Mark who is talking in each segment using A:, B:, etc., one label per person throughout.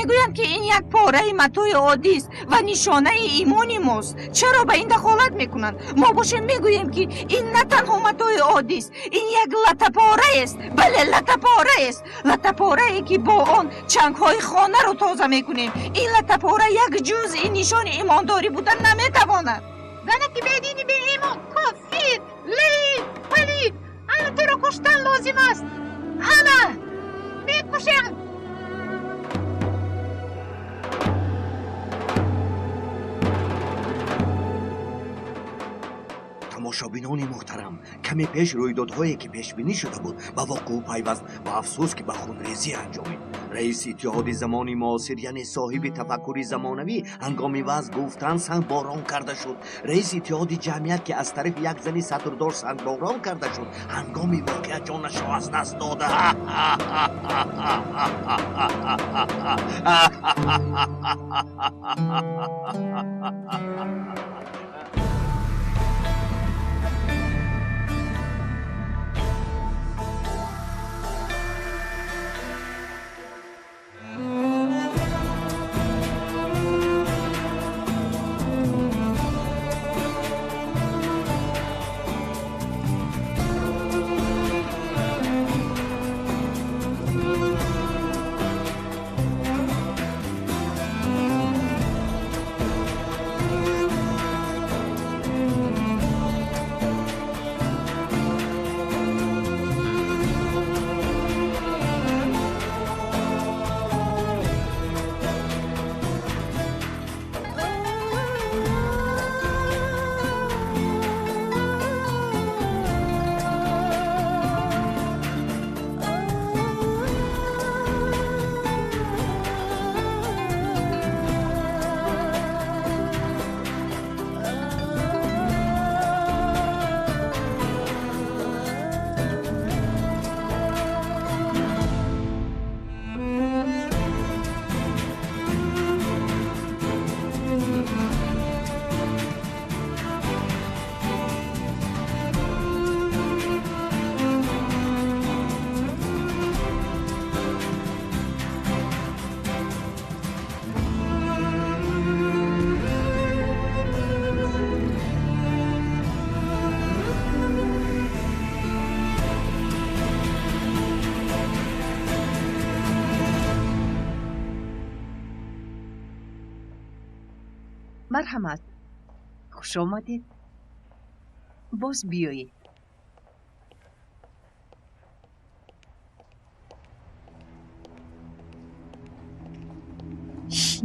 A: Мегӯянд, ки ин як пораи матои оддист ва нишонаи имони мост. Чаро ба ин дахолат мекунанд? Мо бошем, мегӯем, ки ин на танҳо матои оддист, ин як латтапораест. Бале, латтапораест, латтапорае, ки бо он чангҳои хонаро тоза мекунем. Ин латтапора як ҷузъи нишони имондорӣ буда наметавонад.
B: Занаки бедини беимон, кофир, лаим, палид, ана туро куштан лозим аст. Ана мекушем.
C: Тамошобинони муҳтарам, каме пеш рӯйдодҳое, ки пешбинӣ шуда буд, ба воқеъ пайваст ва, афсӯс, ки ба хунрезӣ анҷомид. Раиси иттиҳоди замони муосир, яъне соҳиби тафаккури замонавӣ, ҳангоми ваъз гуфтан сангборон карда шуд. Раиси иттиҳоди ҷамъият, ки аз тарафи як зани сатрдор сангборон карда шуд, ҳангоми воқеа ҷонашро аз даст дода.
D: Марҳамат, хуш омадед, боз биёед.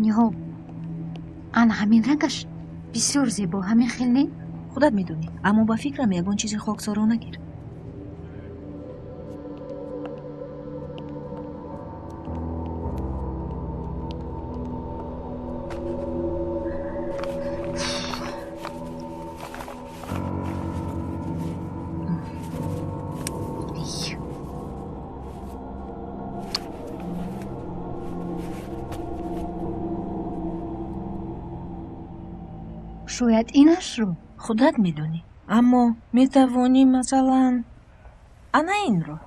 B: Ниҳол, ана ҳамин рангаш бисёр зебо, ҳамин хел не?
E: Худат медонӣ, аммо ба фикрам ягон чизи хоксоро нагир.
B: Шояд инашро.
E: Худат медонӣ, аммо метавонӣ, масалан, ана инро.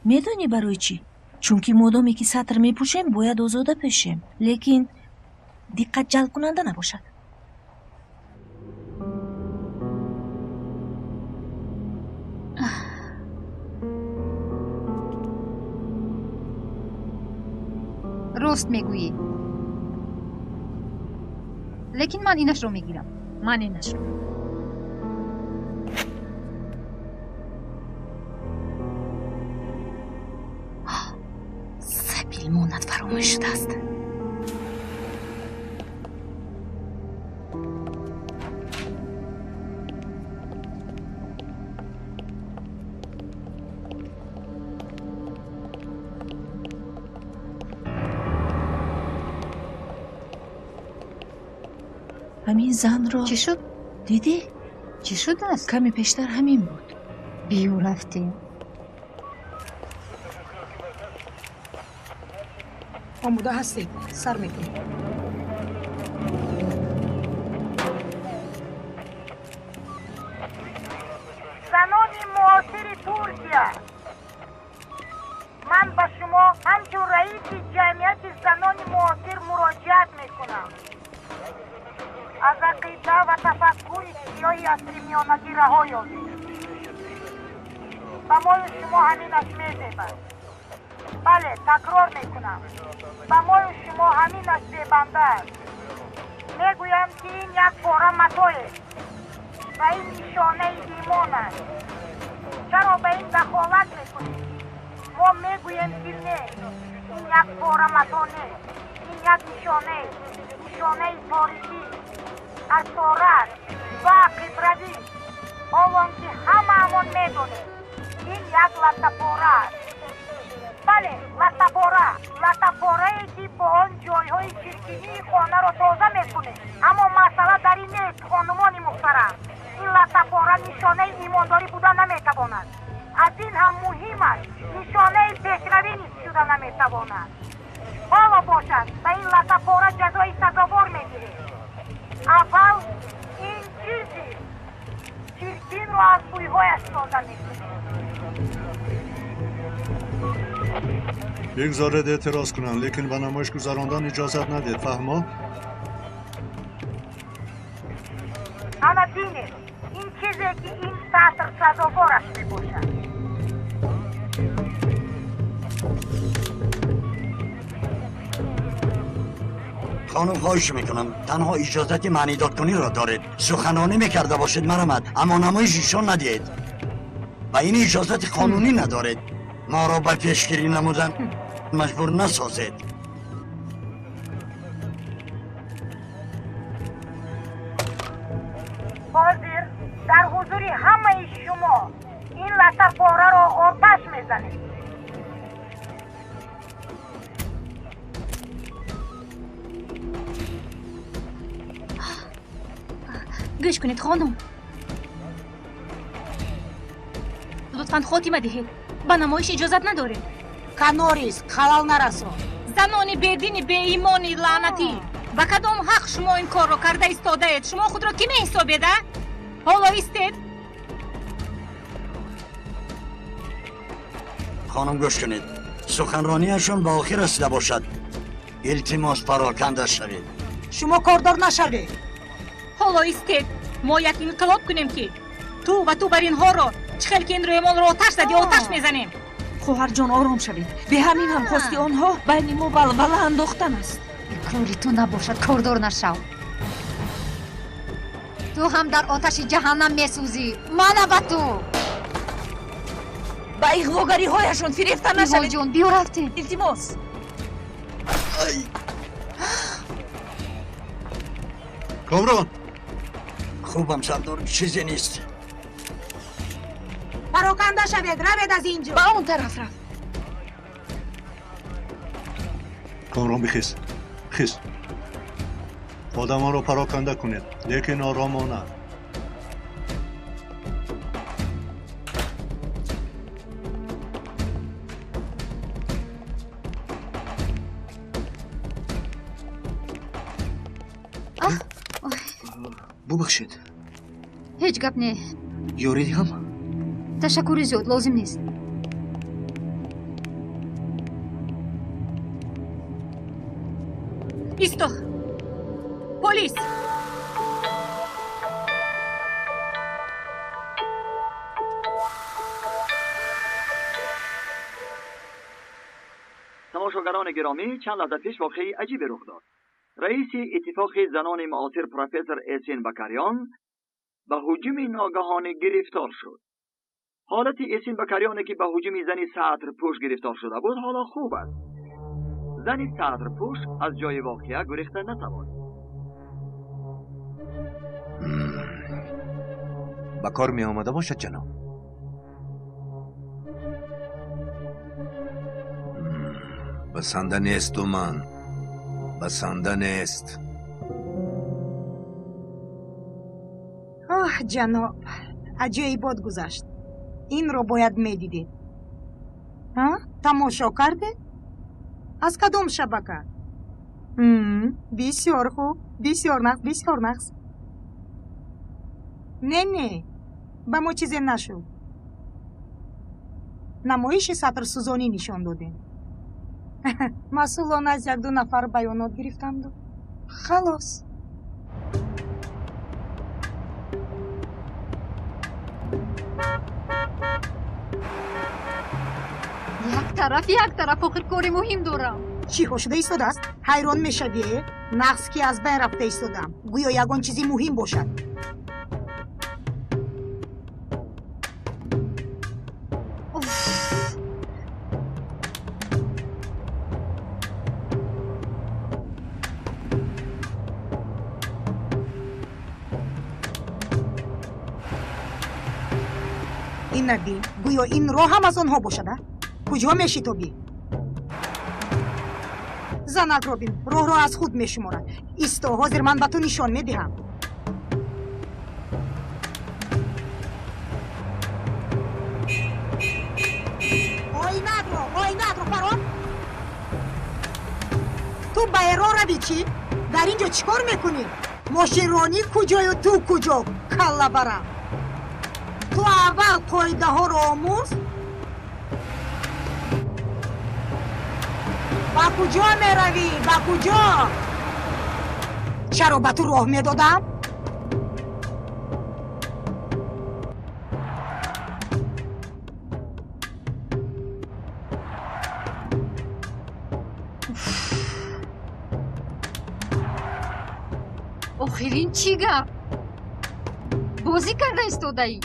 E: Медонӣ барои чӣ? Чунки модоме ки сатр мепӯшем, бояд озода пӯшем, лекин диққат ҷалбкунанда набошад.
B: Рост мегӯӣ, лекин ман инашро мегирам.
E: Ман инашро. Сабил монад, фаромӯш шудааст. Ҳамин занро
B: Чӣ шуд?
E: Дидӣ?
B: Чӣ шудааст?
E: Каме пештар ҳамин буд.
B: Биё, рафтем.
F: Омода ҳастед, сар мекунем.
G: Занони муосири Туркия, ман ба шумо ҳамчун раиси ҷамъияти Занони муосир муроҷиат мекунам. Аз ақида ва тафаккури сиёҳи асри миёнагӣ раҳо ёбед. Ба мою шумо ҳаминаш мезебад. Бале, такрор мекунам. Ба мою шумо ҳаминаш зебанда аст. Мегӯям, ки ин як пора матоест ва ин нишонаи имон аст. Чаро ба ин дахолат мекунед? Мо мегӯем, ки не, ин як пора мато нест. Ин як нишонаест, нишонаи торикӣ, асорат ва қибравӣ. Ҳолон ки ҳамаамон медонем, ин як латтапора аст. Бале, латтапора, латтапорае, ки бо он ҷойҳои чиркинии хонаро тоза мекунем. Аммо масъала дар ин нест, хонумони муҳтарам. Ин латтапора нишонаи имондорӣ буда наметавонад. Аз ин ҳам муҳим аст, нишонаи пешравӣ низ шуда наметавонад. Ҳоло бошад, ба ин латтапора ҷазои сазовор медиҳем. Аввал ин чизи чиркинро аз бӯйҳояш тоза мекунем.
H: Бигзоред эътироз кунанд, лекин ба намоиш гузарондан иҷозат надиҳед, фаҳмо?
G: Ана бинед, ин чизе, ки ин сатр сазовораш мебошад.
I: Хонум, хоҳиш мекунам, танҳо иҷозати маънидодкуниро доред. Суханронӣ мекарда бошед, марамад, аммо намоиш нишон надиҳед. Ба ин иҷозати қонунӣ надоред. Моро ба пешгирӣ намудан маҷбур насозед.
G: Ҳозир дар ҳузури ҳамаи шумо ин латтапораро оташ мезанем.
B: Гӯш кунед, хонум, лутфан хотима диҳед. Ба намоиш иҷозат надоред.
F: Канорис, халал нарасон.
B: Занони бедини беимони лаънатӣ, ба кадом ҳақ шумо ин корро карда истодаед? Шумо худро кӣ меҳисобед, а? Ҳоло истед.
I: Хонум, гӯш кунед, суханронияшон ба охир расида бошад. Илтимос, пароканда шавед.
F: Шумо кордор нашавед.
B: Ҳоло истед, мо як инқилоб кунем, ки ту ва ту бар инҳоро чӣ хел ки ин рӯймолро оташ задӣ, оташ мезанем.
E: Хоҳарҷон, ором шавед. Бе ҳамин ҳам хости онҳо байни мо валвала андохтан аст.
J: Кори ту набошад, кордор нашав. Ту ҳам дар оташи ҷаҳаннам месӯзӣ. Мана ба ту.
E: Ба иғвогариҳояшон фирефта нашавед.
J: Ҷон, биё рафтем.
E: Илтимос.
H: Комрон!
I: Хубам, сардор, чизе нест.
F: Пароканда шавед, равед аз ин ҷо.
E: Ба он тараф рафт.
H: Комрон, бихез, хез. Одамонро пароканда кунед, лекин оромона.
C: Бубахшед.
J: Ҳеҷ гап не.
C: Ёрӣ диҳам?
J: Ташаккури зиёд, лозим нест.
B: Исто! Полис!
K: Тамошогарони гиромӣ, чанд лаҳза пеш воқеаи аҷибе рух дод. Раиси иттифоқи занони муосир профессор Эсин Бакарён ба ҳуҷуми ногаҳонӣ гирифтор шуд. Ҳолати Эсин Бакарёне, ки ба ҳуҷуми зани сатрпӯш гирифтор шуда буд, ҳоло хуб аст. Зани сатрпӯш аз ҷои воқеа гурехта натавонист.
C: Ба кор меомада бошад, ҷаноб.
L: Басанда несту ман. Басанда нест.
F: Оҳ, ҷаноб, аҷоибот гузашт. Инро бояд медидед. Тамошо кардед? Аз кадом шабака? Бисёр хуб, бисёр нағз, бисёр нағз. Не, не, ба мо чизе нашуд. Намоиши сатрсӯзонӣ нишон додем. Масъулон аз якду нафар баёнот гирифтанду халос.
J: Як тараф, як тараф, охир кори муҳим дорам.
F: Чиҳо шуда истодааст? Ҳайрон мешавӣ? Нағз ки аз байн рафта истодам, гӯё ягон чизи муҳим бошад. Ина бин, гӯё ин роҳ ҳам аз онҳо бошад, а? Куҷо мешитобӣ? Занакро бин, роҳро аз худ мешуморад. Исто, ҳозир ман ба ту нишон медиҳам. Оинатро, оинатро парон. Ту ба Эрон равӣ чӣ? Дар ин ҷо чӣ кор мекунӣ? Мошинронӣ куҷою ту куҷо, калла барам? Ту аввал қоидаҳоро омӯз. Ба куҷо меравӣ? Ба куҷо? Чаро ба ту роҳ медодам?
J: Охирин чӣ гап? Бозӣ карда истодаӣ?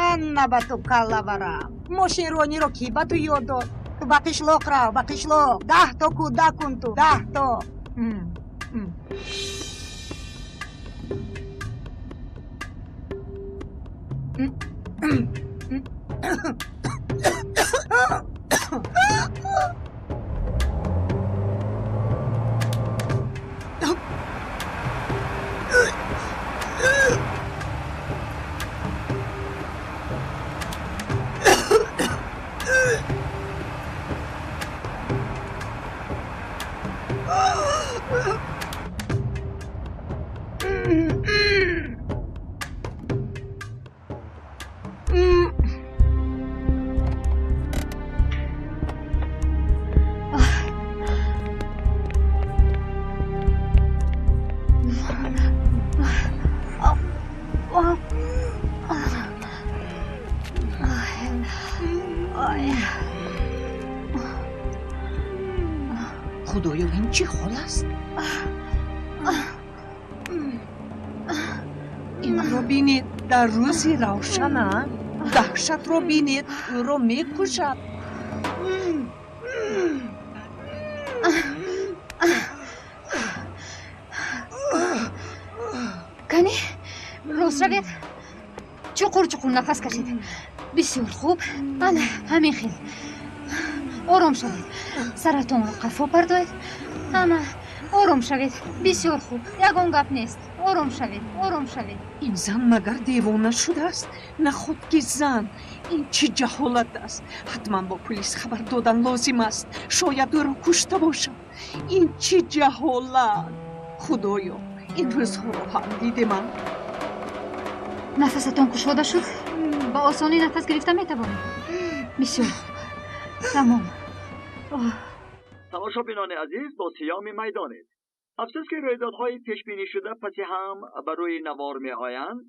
F: Анна ба ту калла барам. Мошинрониро кӣ ба ту ёд дод? Ту ба қишлоқ рав, ба қишлоқ. 10 то кӯдак кун ту, 10 то.
D: Худоё, ин чӣ ҳол аст? Инро бинед, дар рӯзи равшана даҳшатро бинед, ӯро мекушад.
J: Кани, рост равед, чуқур чуқур нафас кашед. Бисёр хуб, ана ҳамин хел. Ором шавед, саратонро қафо пардоед. Ана, ором шавед. Бисёр хуб, ягон гап нест. Ором шавед, ором шавед.
D: Ин зан магар девона шудааст? Наход ки зан, ин чӣ ҷаҳолат аст? Ҳатман бо пулис хабар додан лозим аст. Шояд ӯро кушта бошад. Ин чӣ ҷаҳолат? Худоё, ин рӯзҳоро ҳам дидемам.
J: Нафасатон кушода шуд? Ба осонӣ нафас гирифта метавонед? Бисёр хуб, тамом.
K: Тамошобинони азиз, бо сиёми майдонед. Афсӯс ки рӯйдодҳои пешбинӣ шуда паси ҳам ба рӯи навор меоянд.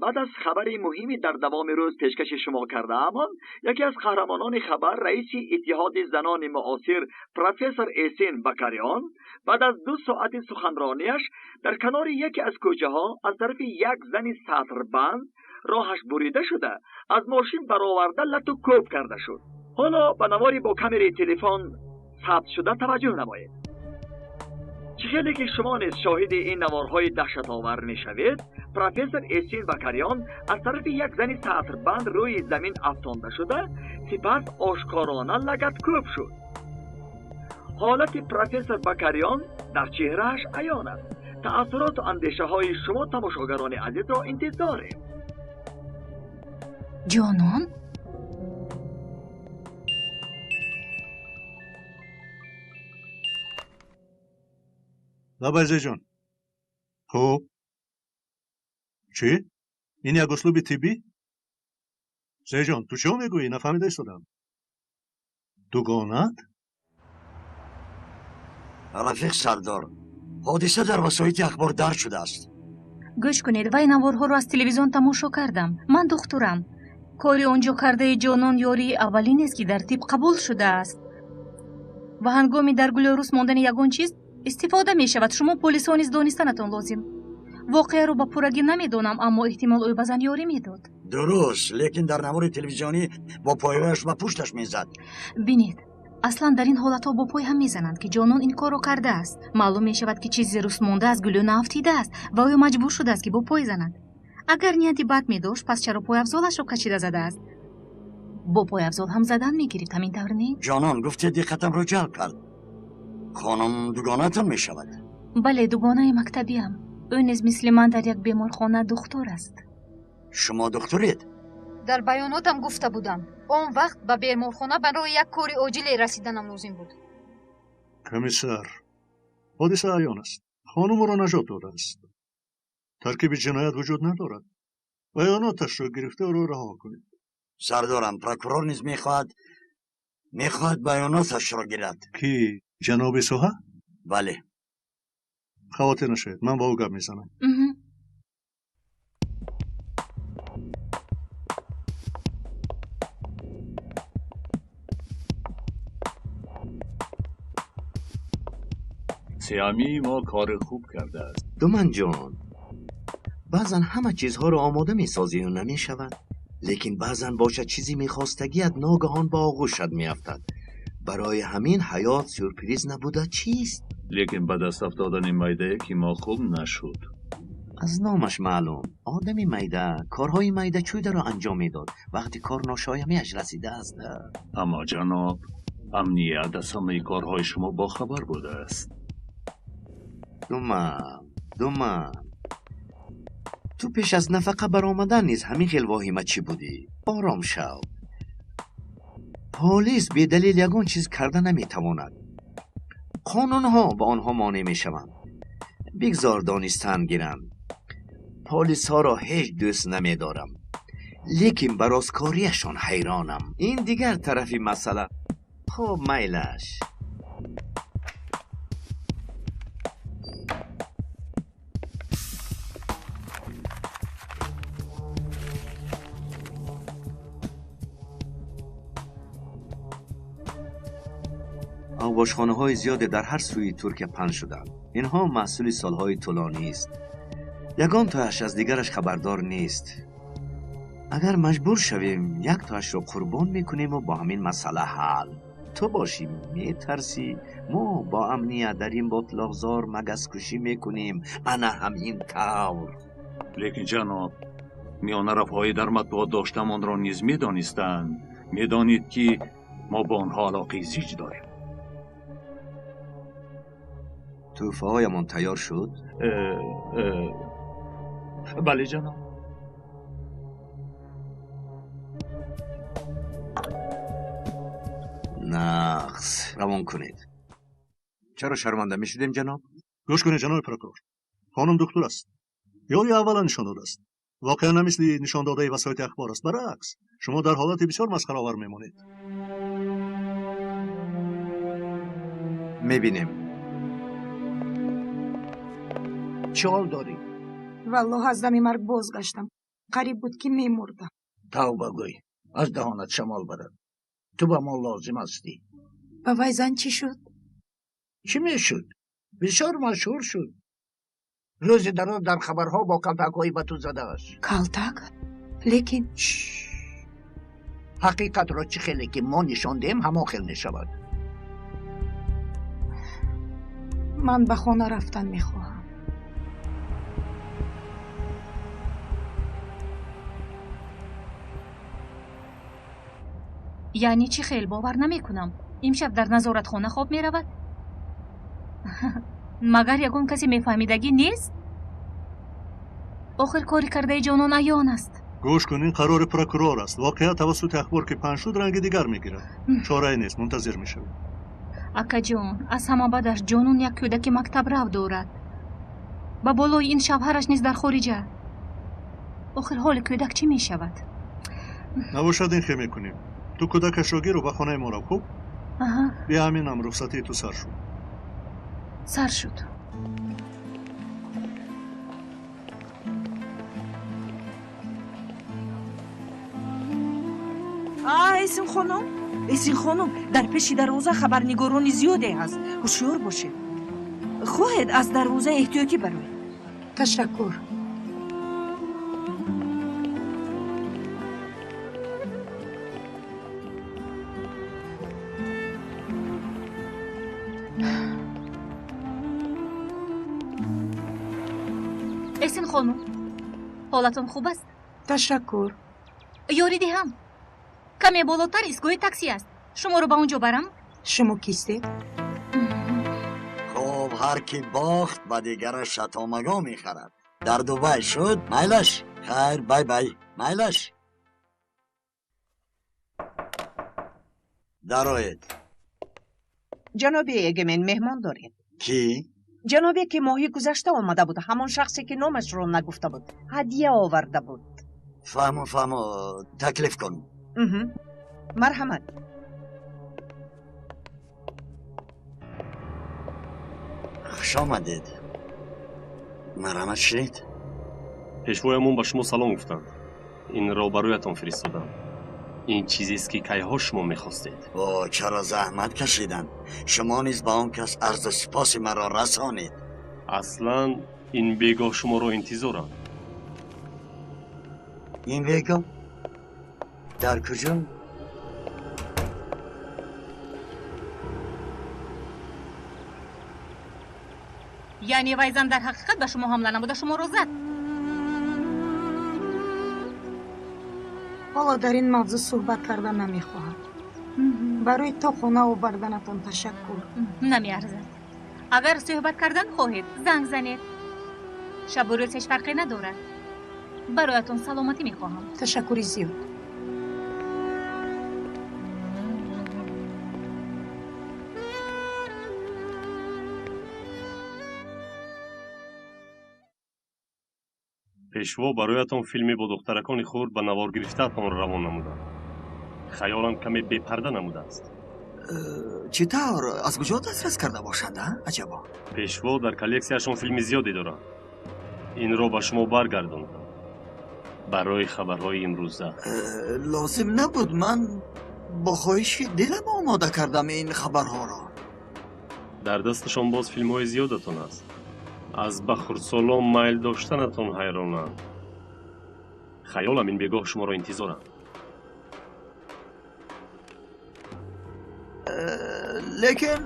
K: Баъд аз хабари муҳими дар давоми рӯз пешкаши шумо кардаамон, яке аз қаҳрамонони хабар, раиси иттиҳоди занони муосир профессор Эсин Бакариён, баъд аз 2 соати суханронияш дар канори яке аз кӯчаҳо аз тарафи як зани сатрбанд роҳаш бурида шуда, аз мошин бароварда лату кӯб карда шуд. Ҳоло ба навори бо камераи телефон сабт шуда таваҷҷӯҳ намоед. Чӣ хеле ки шумо низ шоҳиди ин наворҳои даҳшатовар мешавед, профессор Эсин Бакариён аз тарафи як зани сатрбанд рӯи замин афтонда шуда, сипас ошкорона лагаткӯб шуд. Ҳолати профессор Бакариён дар чеҳрааш аён аст. Таассуроту андешаҳои шумо тамошогарони азизро интизорем.
A: Ҷонон?
H: Лабайзеҷон. Хуб. Чӣ? Ин як услуби тиббӣ? Зеҷон, ту чиҳо мегӯӣ? Нафаҳмида истодам. Дугонаат?
I: Рафиқ сардор, ҳодиса дар васоити ахбор дарҷ шудааст.
J: Гӯш кунед, вай наворҳоро аз телевизион тамошо кардам. Ман духтурам. Кори он ҷо кардаи ҷонон ёрии аввалинест, ки дар тиб қабул шудааст. Ва ҳангоми дар гулӯрус мондани ягон чиз истифода мешавад. Шумо полисҳо низ донистанатон лозим. Воқеаро ба пуррагӣ намедонам, аммо эҳтимол ӯ ба зан ёрӣ медод.
I: Дуруст, лекин дар навори телевизионӣ бо пойҳояш ба пушташ мезад.
J: Бинед, аслан дар ин ҳолатҳо бо пой ҳам мезананд, ки ҷонон ин корро кардааст. Маълум мешавад, ки чизи рус монда аз гулӯ наафтидааст ва ӯ маҷбур шудааст, ки бо пой занад. Агар нияти бад медошт, пас чаро пойафзолашро кашида задааст? Бо пойафзол ҳам задан мегирифт, ҳамин тавр не?
I: Ҷонон, гуфте диққатамро ҷалб кард. Хонум дугонаатон мешавад?
J: Бале, дугонаи мактабиам. Ӯ низ мисли ман дар як беморхона духтур аст.
I: Шумо духтуред?
J: Дар баёнотам гуфта будам. Он вақт ба беморхона барои як кори оҷиле расиданам лозим буд.
H: Комиссар, ҳодиса аён аст. Хонум ӯро наҷот додааст. Таркиби ҷиноят вуҷуд надорад. Баёноташро гирифта ӯро раҳо кунед.
I: Сардорам, прокурор низ мехоҳад баёноташро гирад.
H: Ки, ҷаноби Соҳа?
I: Бале.
H: Хавотир нашавед, ман бо ӯ гап мезанам.
M: Сиамии мо кори хуб кардааст.
C: Думан ҷон, баъзан ҳама чизҳоро омода месозию намешавад, лекин баъзан бошад чизи мехостагият ногаҳон ба оғӯшат меафтад. Барои ҳамин ҳаёт сюрприз набуда чист?
M: Лекин ба даст афтодани майдае ки мо хуб нашуд.
C: Аз номаш маълум, одами майда корҳои майдачӯйдаро анҷом медод. Вақти кор ношоямиаш расидааст.
M: Аммо ҷаноб, амният аз ҳамаи корҳои шумо бохабар будааст.
C: Думан, ту пеш аз нафақа баромадан низ ҳамин хел воҳимачӣ будӣ. Ором шав. Полис бедалил ягон чиз карда наметавонад. Қонунҳо ба онҳо монеъ мешаванд. Бигзор донистан гиранд. Полисҳоро ҳеҷ дӯст намедорам, лекин ба росткориашон ҳайронам. Ин дигар тарафи масъала. Хуб, майлаш. Авбошхонаҳои зиёде дар ҳар сӯи Туркия паҳн шуданд. Инҳо маҳсули солҳои тӯлонист. Ягон тояш аз дигараш хабардор нест. Агар маҷбур шавем, як тояшро қурбон мекунему бо ҳамин масъала ҳал. Ту бошӣ метарсӣ, мо бо амният дар ин ботлоқзор магаскушӣ мекунем. Ана ҳамин тавр.
M: Лекин ҷаноб, миёнаравҳои дар матбуот доштамонро низ медонистанд. Медонед, ки мо бо онҳо алоқаи зич дорем.
C: Тӯҳфаҳоямон тайёр шуд?
M: Бале, ҷаноб.
C: Нағз, равон кунед. Чаро шарманда мешудем, ҷаноб?
H: Гӯш кунед, ҷаноби прокурор. Хонум духтур аст. Ёри аввала нишон додааст. Воқеан на мисли нишондодаи васоити ахбор аст. Баръакс, шумо дар ҳолати бисёр масхараовар мемонед.
C: Мебинем.
N: Чӣ ҳол дорӣ?
G: Валлоҳ, аз дами марг бозгаштам. Қариб буд, ки мемурдам.
N: Тавба гӯй, аз даҳонат шамол барад. Ту ба мо лозим ҳастӣ.
G: Ба вай зан чӣ шуд?
N: Чӣ мешуд? Бисёр машҳур шуд. Рӯзи дароз дар хабарҳо бо калтакҳои ба ту задааст.
G: Калтак? Лекин
N: ҳақиқатро чӣ хеле ки мо нишон диҳем, ҳамон хел мешавад.
G: Ман ба хона рафтан мехоҳам.
J: Яъне чӣ хел бовар намекунам. Имшаб дар назоратхона хоб меравад? Магар ягон касе мефаҳмидагӣ нест? Охир кори кардаи ҷонон аён аст.
H: Гӯш кун, ин қарори прокурор аст. Воқеа тавассути ахбор ки паҳн шуд, ранги дигар мегирад. Чорае нест, мунтазир мешавем.
J: Акаҷон, аз ҳама бадаш ҷонон як кӯдаки мактабрав дорад. Ба болои ин шавҳараш низ дар хориҷа. Охир ҳоли кӯдак чӣ мешавад?
H: Набошад, ин хе мекунем. Ту кӯдакашро гиру ба хонаи мо рав, хуб? Бия ҳаминам рухсатии ту сар шуд.
D: Сар шуд. Эсин хонум, Эсин хонум, дар пеши дарвоза хабарнигорони зиёде ҳаст. Ҳушёр бошед. Хоҳед аз дарвоза эҳтиётӣ бароед.
F: Ташаккур.
J: Эсин хонум, ҳолатон хуб аст?
F: Ташаккур.
J: Ёрӣ диҳам. Каме болотар истгоҳи такси аст. Шуморо ба он ҷо барам?
F: Шумо кистед?
I: Хуб, ҳар ки бохт ба дигараш шатомаго мехарад. Дар Дубай шуд? Майлаш? Хайр, бай бай. Майлаш? Дароед.
D: Ҷаноби Эгемен, меҳмон доред.
I: Кӣ?
D: Ҷанобе ки моҳи гузашта омада буд, ҳамон шахсе ки номашро нагуфта буд, ҳадия оварда буд.
I: Фаҳмо, фаҳмо, таклиф кун.
D: Марҳамат.
I: Хуш омадед. Марҳамат шинед.
O: Пешвоямон ба шумо салом гуфтанд. Инро бароятон фиристодам. Ин чизест ки кайҳо шумо мехостед.
I: О, чаро заҳмат кашиданд? Шумо низ ба он кас арзу сипоси маро расонед.
O: Аслан ин бегоҳ шуморо интизорам.
I: Ин бегоҳ? Дар куҷо?
J: Яъне вай зан дар ҳақиқат ба шумо ҳамла намуда шуморо зад?
F: Ҳоло дар ин мавзӯъ суҳбат кардан намехоҳам. Барои то хона оварданатон ташаккур.
J: Намеарзад. Агар суҳбат кардан хоҳед, занг занед. Шабу рӯз ҳеҷ фарқе надорад. Бароятон саломатӣ мехоҳам.
F: Ташаккури зиёд.
O: Пешво бароятон филме бо духтаракони хурд ба навор гирифтаатонро равон намудам. Хаёлам каме бепарда намудааст.
K: Чӣ тавр? Аз куҷо дастрас карда бошанд, а? Аҷабо.
O: Пешво дар коллексияшон филми зиёде доранд. Инро ба шумо баргардондам. Барои хабарҳои имрӯза.
K: Лозим набуд. Ман бо хоҳиши дилам омода кардам ин хабарҳоро.
O: Дар дасташон боз филмҳои зиёдатон аст. Аз ба хурдсолон майл доштанатон ҳайронам. Хаёлам ин бегоҳ шуморо интизорам.
K: Лекин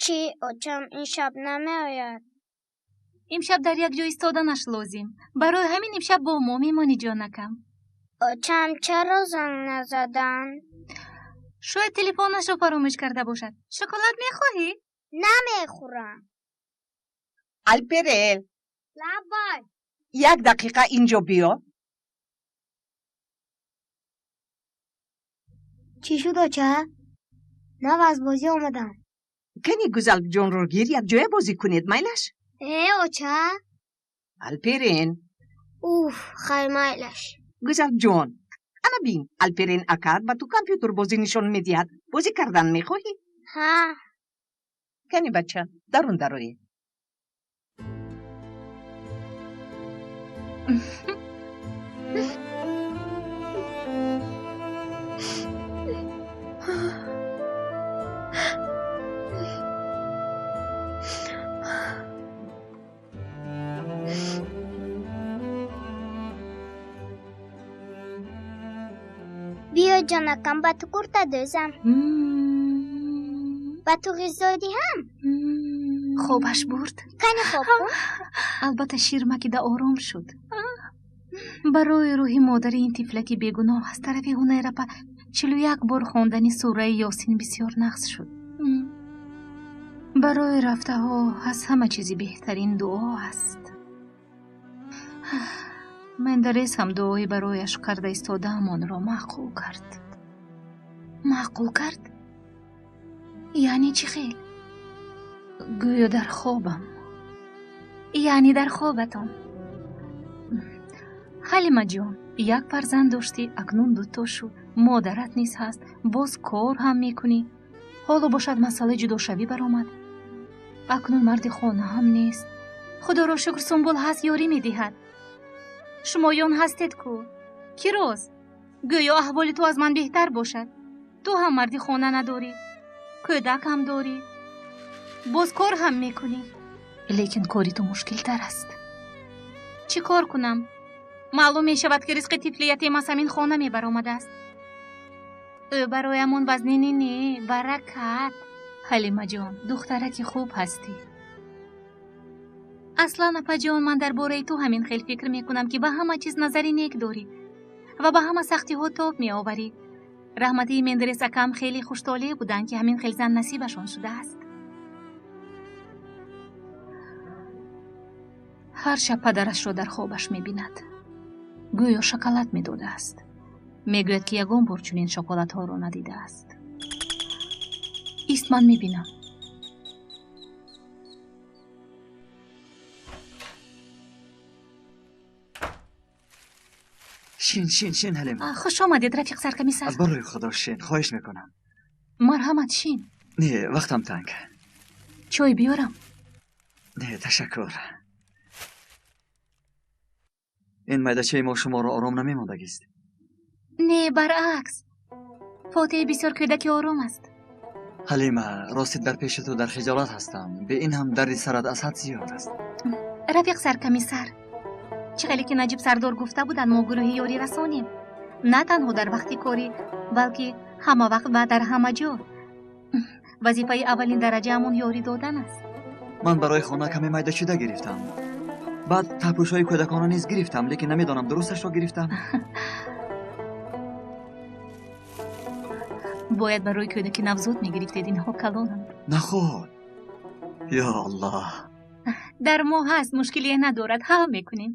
P: Чӣ, очам ин шаб намеояд?
J: Имшаб дар як ҷо истоданаш лозим. Барои ҳамин имшаб бо мо мемонӣ, ҷонакам.
P: Очам чаро занг назаданд?
J: Шояд телефонашро фаромӯш карда бошад. Шоколад мехоҳӣ?
P: Намехӯрам.
D: Алперел.
P: Лабай.
D: Як дақиқа инҷо биё.
P: Чӣ шуд, оча? Нав аз бозӣ омадам.
D: Кани Гузалҷонро гир, якҷоя бозӣ кунед, майлаш?
P: Э, оча?
D: Алперен.
P: Уф, хай, майлаш.
D: Гузалҷон, ана бин, Алперен акаат ба ту компютербозӣ нишон медиҳад. Бозӣ кардан мехоҳӣ?
P: Ҳа.
D: Кани бача, дарун дароед.
P: Биё, ҷонакам, ба ту курта дӯзам. Ба ту ғизо диҳам?
J: Хобаш бурд.
P: Кани хоб кун.
J: Албатта, шир макида ором шуд. Барои рӯҳи модари ин тифлаки бегуноҳ аз тарафи Ҳунайрапа 41 бор хондани сураи Ёсин бисёр нағз шуд. Барои рафтаҳо аз ҳама чизи беҳтарин дуо аст. Мендарес ҳам дуои барояш карда истодаам онро маъқул кард. Маъқул кард? Яъне чӣ хел? Гӯё дар хобам. Яъне дар хобатон. Ҳалимаҷон, як фарзанд доштӣ, акнун дуто шуд. Модарат низ ҳаст, боз кор ҳам мекунӣ. Ҳоло бошад масъалаи ҷудошавӣ баромад. Акнун марди хона ҳам нест. Худоро шукр, Сумбул ҳаст, ёрӣ медиҳад. Шумоён ҳастед ку? Кӣ роз? Гӯё аҳволи ту аз ман беҳтар бошад. Ту ҳам марди хона надорӣ, кӯдак ҳам дорӣ, боз кор ҳам мекунӣ. Лекин кори ту мушкилтар аст. Чӣ кор кунам? Маълум мешавад, ки ризқи тифли ятим аз ҳамин хона мебаромадааст. Ӯ бароямон вазнини не, баракат. Ҳалимаҷон, духтараки хуб ҳастӣ. Аслан, апаҷон, ман дар бораи ту ҳамин хел фикр мекунам, ки ба ҳама чиз назари нек дорӣ ва ба ҳама сахтиҳо тоб меоварӣ. Раҳматии Мендарес акам хеле хуштолеъ буданд, ки ҳамин хел зан насибашон шудааст. Ҳар шаб падарашро дар хобаш мебинад. Гӯё шоколад медодааст. Мегӯяд, ки ягон бор чунин шоколадҳоро надидааст. Ист, ман мебинам.
K: Шин, шин, шин, Ҳалима.
J: Хуш омадед, рафиқ саркомиссар.
K: Аз барои Худо шин, хоҳиш мекунам.
J: Марҳамат, шин.
K: Не, вақтам танг.
J: Чой биёрам?
K: Не, ташаккур. Ин майдачаи мо шуморо ором намемондагист.
J: Не, баръакс. Фотеҳ бисёр кӯдаки ором аст.
K: Ҳалима, рости дар пеши ту дар хиҷолат ҳастам. Бе ин ҳам дарди сарат аз ҳад зиёд аст.
J: Рафиқ саркомиссар, чӣ хеле ки Наҷиб сардор гуфта буданд, мо гурӯҳи ёрӣ расонем. На танҳо дар вақти корӣ, балки ҳама вақт ва дар ҳама ҷо. Вазифаи аввалин дараҷаамон ёрӣ додан аст.
K: Ман барои хона каме майдачида гирифтам. Баъд таҳпӯшҳои кӯдакона низ гирифтам, лекин намедонам дурусташро гирифтам.
J: Бояд барои кӯдаки навзод мегирифтед, инҳо калонанд.
K: Наход. Ё Аллоҳ.
J: Дар мо ҳаст, мушкилие надорад, ҳал мекунем.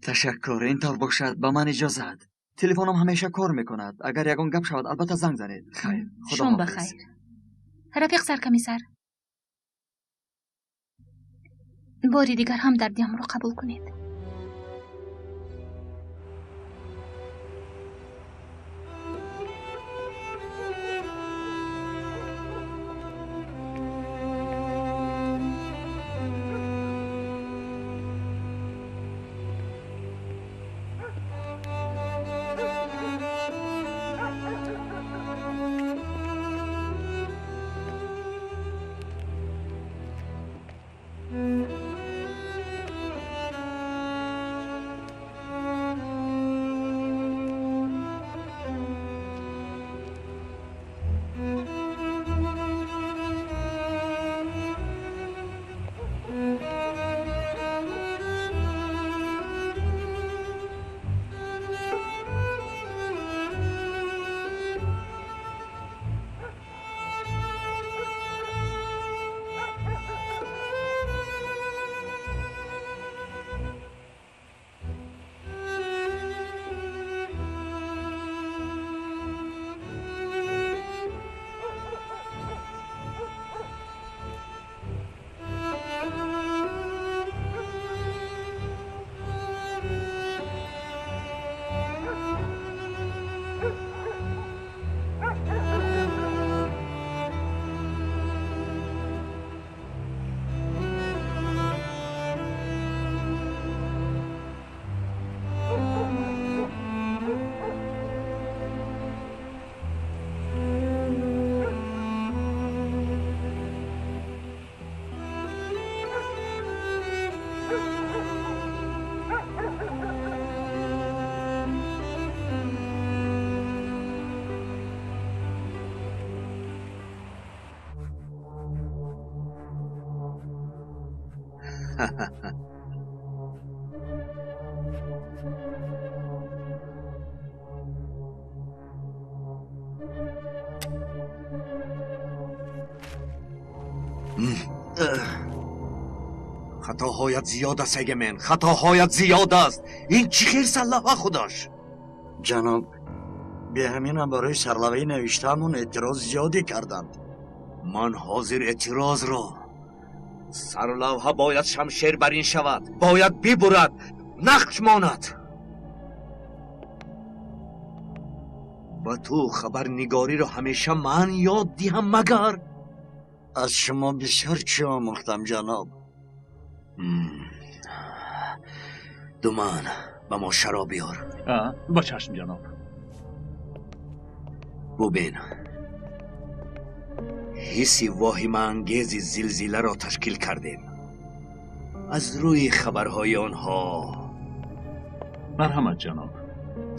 K: Ташаккур, ин тавр бошад, ба ман иҷозат. Телефонам ҳамеша кор мекунад. Агар ягон гап шавад, албатта занг занед. Хайр, худо
J: Шом ба хайр. Рафиқ саркомиссар, бори дигар ҳамдардиамро қабул кунед.
C: Хатоҳоят зиёд аст, Эгемен, хатоҳоят зиёд аст. Ин чӣ хел сарлавҳа худаш?
I: Ҷаноб, беҳаминам барои сарлавҳаи навиштаамон эътироз зиёде карданд.
C: Ман ҳозир эътирозро. Сарлавҳа бояд шамшер бар ин шавад, бояд бибурад, нақш монад. Ба ту хабарнигориро ҳамеша ман ёд диҳам магар?
I: Аз шумо бисёр чӣ омӯхтам, ҷаноб.
C: Думан, ба мо шароб биёр.
M: Ба чашм, ҷаноб.
C: Бубин, ҳисси воҳимаангези зилзиларо ташкил кардем аз рӯи хабарҳои онҳо.
M: Марҳамат, ҷаноб.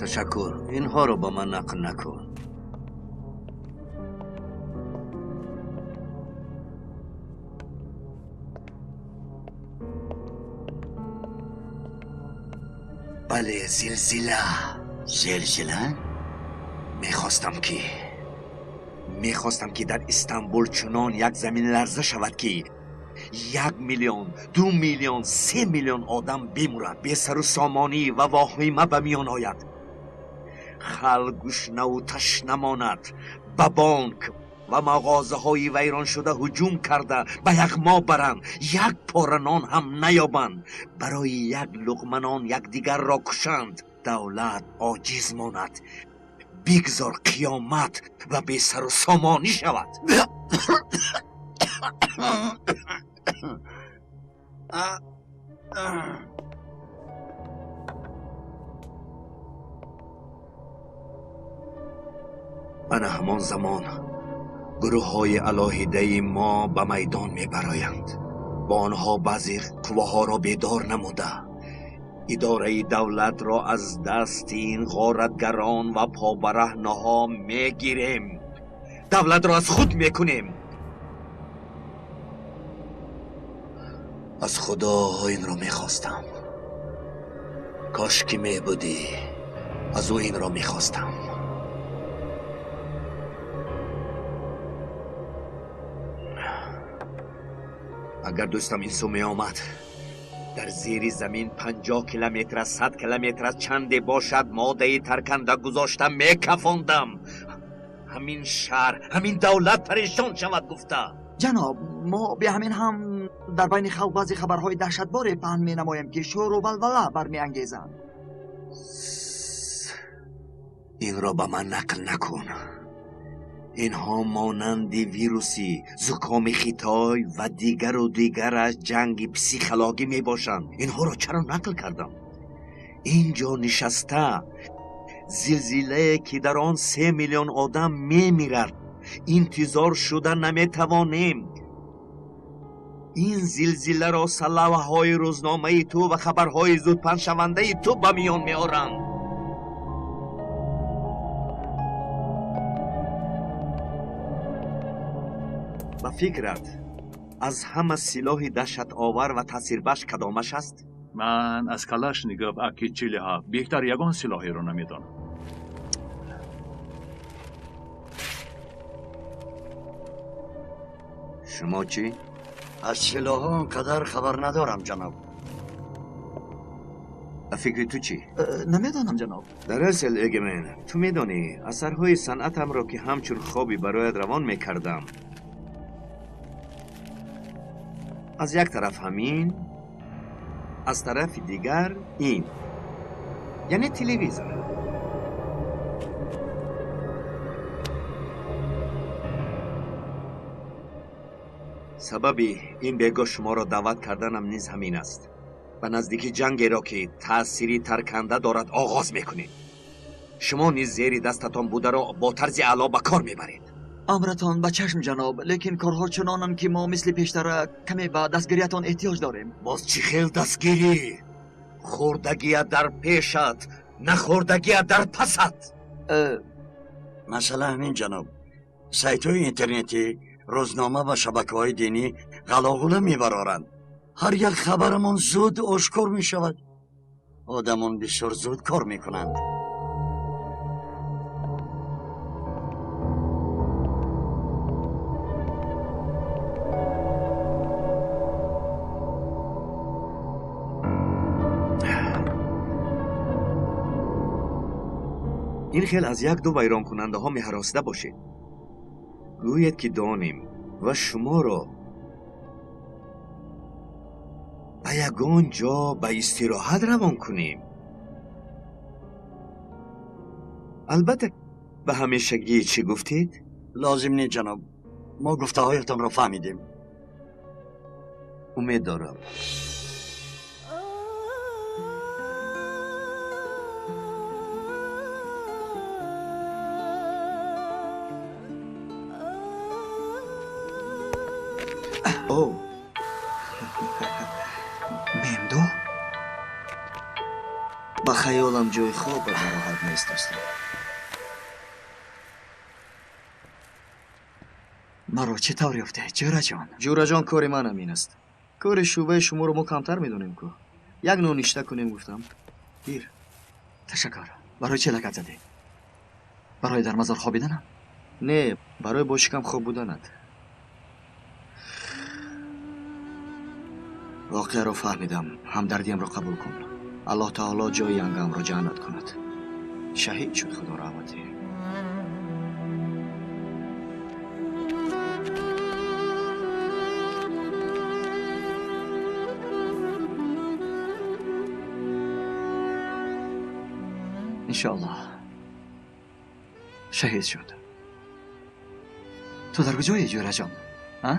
C: Ташаккур, инҳоро ба ман нақл накун. Бале, зилзила.
I: Зилзила?
C: Мехостам ки дар Истанбул чунон як заминларза шавад, ки 1 миллион, 2 миллион, 3 миллион одам бимурад, бесару сомонӣ ва воҳима ба миён ояд, халқ гушнаву ташна монад, ба бонк ва мағозаҳои вайроншуда ҳуҷум карда ба яғмо баранд, як пора нон ҳам наёбанд, барои як луқма нон якдигарро кушанд, давлат оҷиз монад, бигзор қиёмат ва бесару сомонӣ шавад. Ана ҳамон замон гурӯҳҳои алоҳидаи мо ба майдон мебароянд. Бо онҳо баъзе қувваҳоро бедор намуда, идораи давлатро аз дасти ин ғоратгарон ва побараҳнаҳо мегирем. Давлатро аз худ мекунем. Аз Худо инро мехостам. Кош ки мебудӣ, аз ӯ инро мехостам. Агар дӯстам ин сӯ меомад, дар зери замин 50 километр аз 100 километр аз чанде бошад моддаи тарканда гузошта мекафондам. Ҳамин шаҳр, ҳамин давлат парешон шавад гуфта.
K: Ҷаноб, мо беҳамин ҳам дар байни халқ баъзе хабарҳои даҳшатборе паҳн менамоем, ки шӯру валвала бармеангезанд.
C: Инро ба ман нақл накун. Инҳо монанди вируси зукоми Хитой ва дигару дигараш ҷанги психологӣ мебошанд. Инҳоро чаро нақл кардам? Ин ҷо нишаста зилзилае ки дар он 3 миллион одам мемирад, интизор шуда наметавонем. Ин зилзиларо сарлавҳаҳои рӯзномаи ту ва хабарҳои зудпаҳншавандаи ту ба миён меоранд. Ба фикрат, аз ҳама силоҳи даҳшатовар ва таъсирбахш кадомаш аст?
M: Ман аз Калашников АК-47 беҳтар ягон силоҳеро намедонам.
C: Шумо чӣ?
I: Аз силоҳҳо он қадар хабар надорам, ҷаноб.
C: Ба фикри ту чӣ?
K: Намедонам, ҷаноб.
C: Дар асл, Эгемен, ту медонӣ, асарҳои санъатамро ки ҳамчун хоби бароят равон мекардам, аз як тараф ҳамин, аз тарафи дигар ин, яъне телевизор. Сабаби ин бегоҳ шуморо даъват карданам низ ҳамин аст. Ба наздики ҷангеро ки таъсири тарканда дорад оғоз мекунем. Шумо низ зери дастатон бударо бо тарзи аъло ба кор мебаред.
K: Амратон ба чашм, ҷаноб, лекин корҳо чунонанд, ки мо мисли пештара каме ба дастгириятон эҳтиёҷ дорем.
C: Боз чӣ хел дастгирӣ? Хӯрдагият дар пешат, нахӯрдагият дар пасат.
I: Масъала ҳамин, ҷаноб. Сайтҳои интернетӣ, рӯзнома ва шабакаҳои динӣ ғалоғула мебароранд. Ҳар як хабарамон зуд ошкор мешавад. Одамон бисёр зуд кор мекунанд.
C: Ин хел аз як-ду вайронкунандаҳо меҳаросида бошед. Гӯед, ки донем ва шуморо ба ягон ҷо ба истироҳат равон кунем. Албатта, ба ҳамешагӣ чӣ гуфтед?
I: Лозим не, ҷаноб. Мо гуфтаҳоятонро фаҳмидем.
C: Умед дорам.
Q: О, Мемдо?
R: Ба хаёлам ҷои хобат нароҳат нест, дӯстам.
K: Маро чӣ тавр ёфте, Ҷӯраҷон?
R: Ҷӯраҷон, кори ман ҳамин аст. Кори шӯъбаи шуморо мо камтар медонем ку. Як ноништа кунем гуфтам. Гир.
K: Ташаккур. Барои чӣ лагад задӣ? Барои дар мазор хобиданам?
R: Не, барои бо шикам хоб буданат. Воқеаро фаҳмидам. Ҳамдардиамро қабул кун. Аллоҳ таоло ҷои янгамро ҷаннат кунад. Шаҳид шуд, худо раҳматӣ.
K: Иншоаллоҳ шаҳид шуд. Ту дар куҷое, Ҷӯраҷон? А?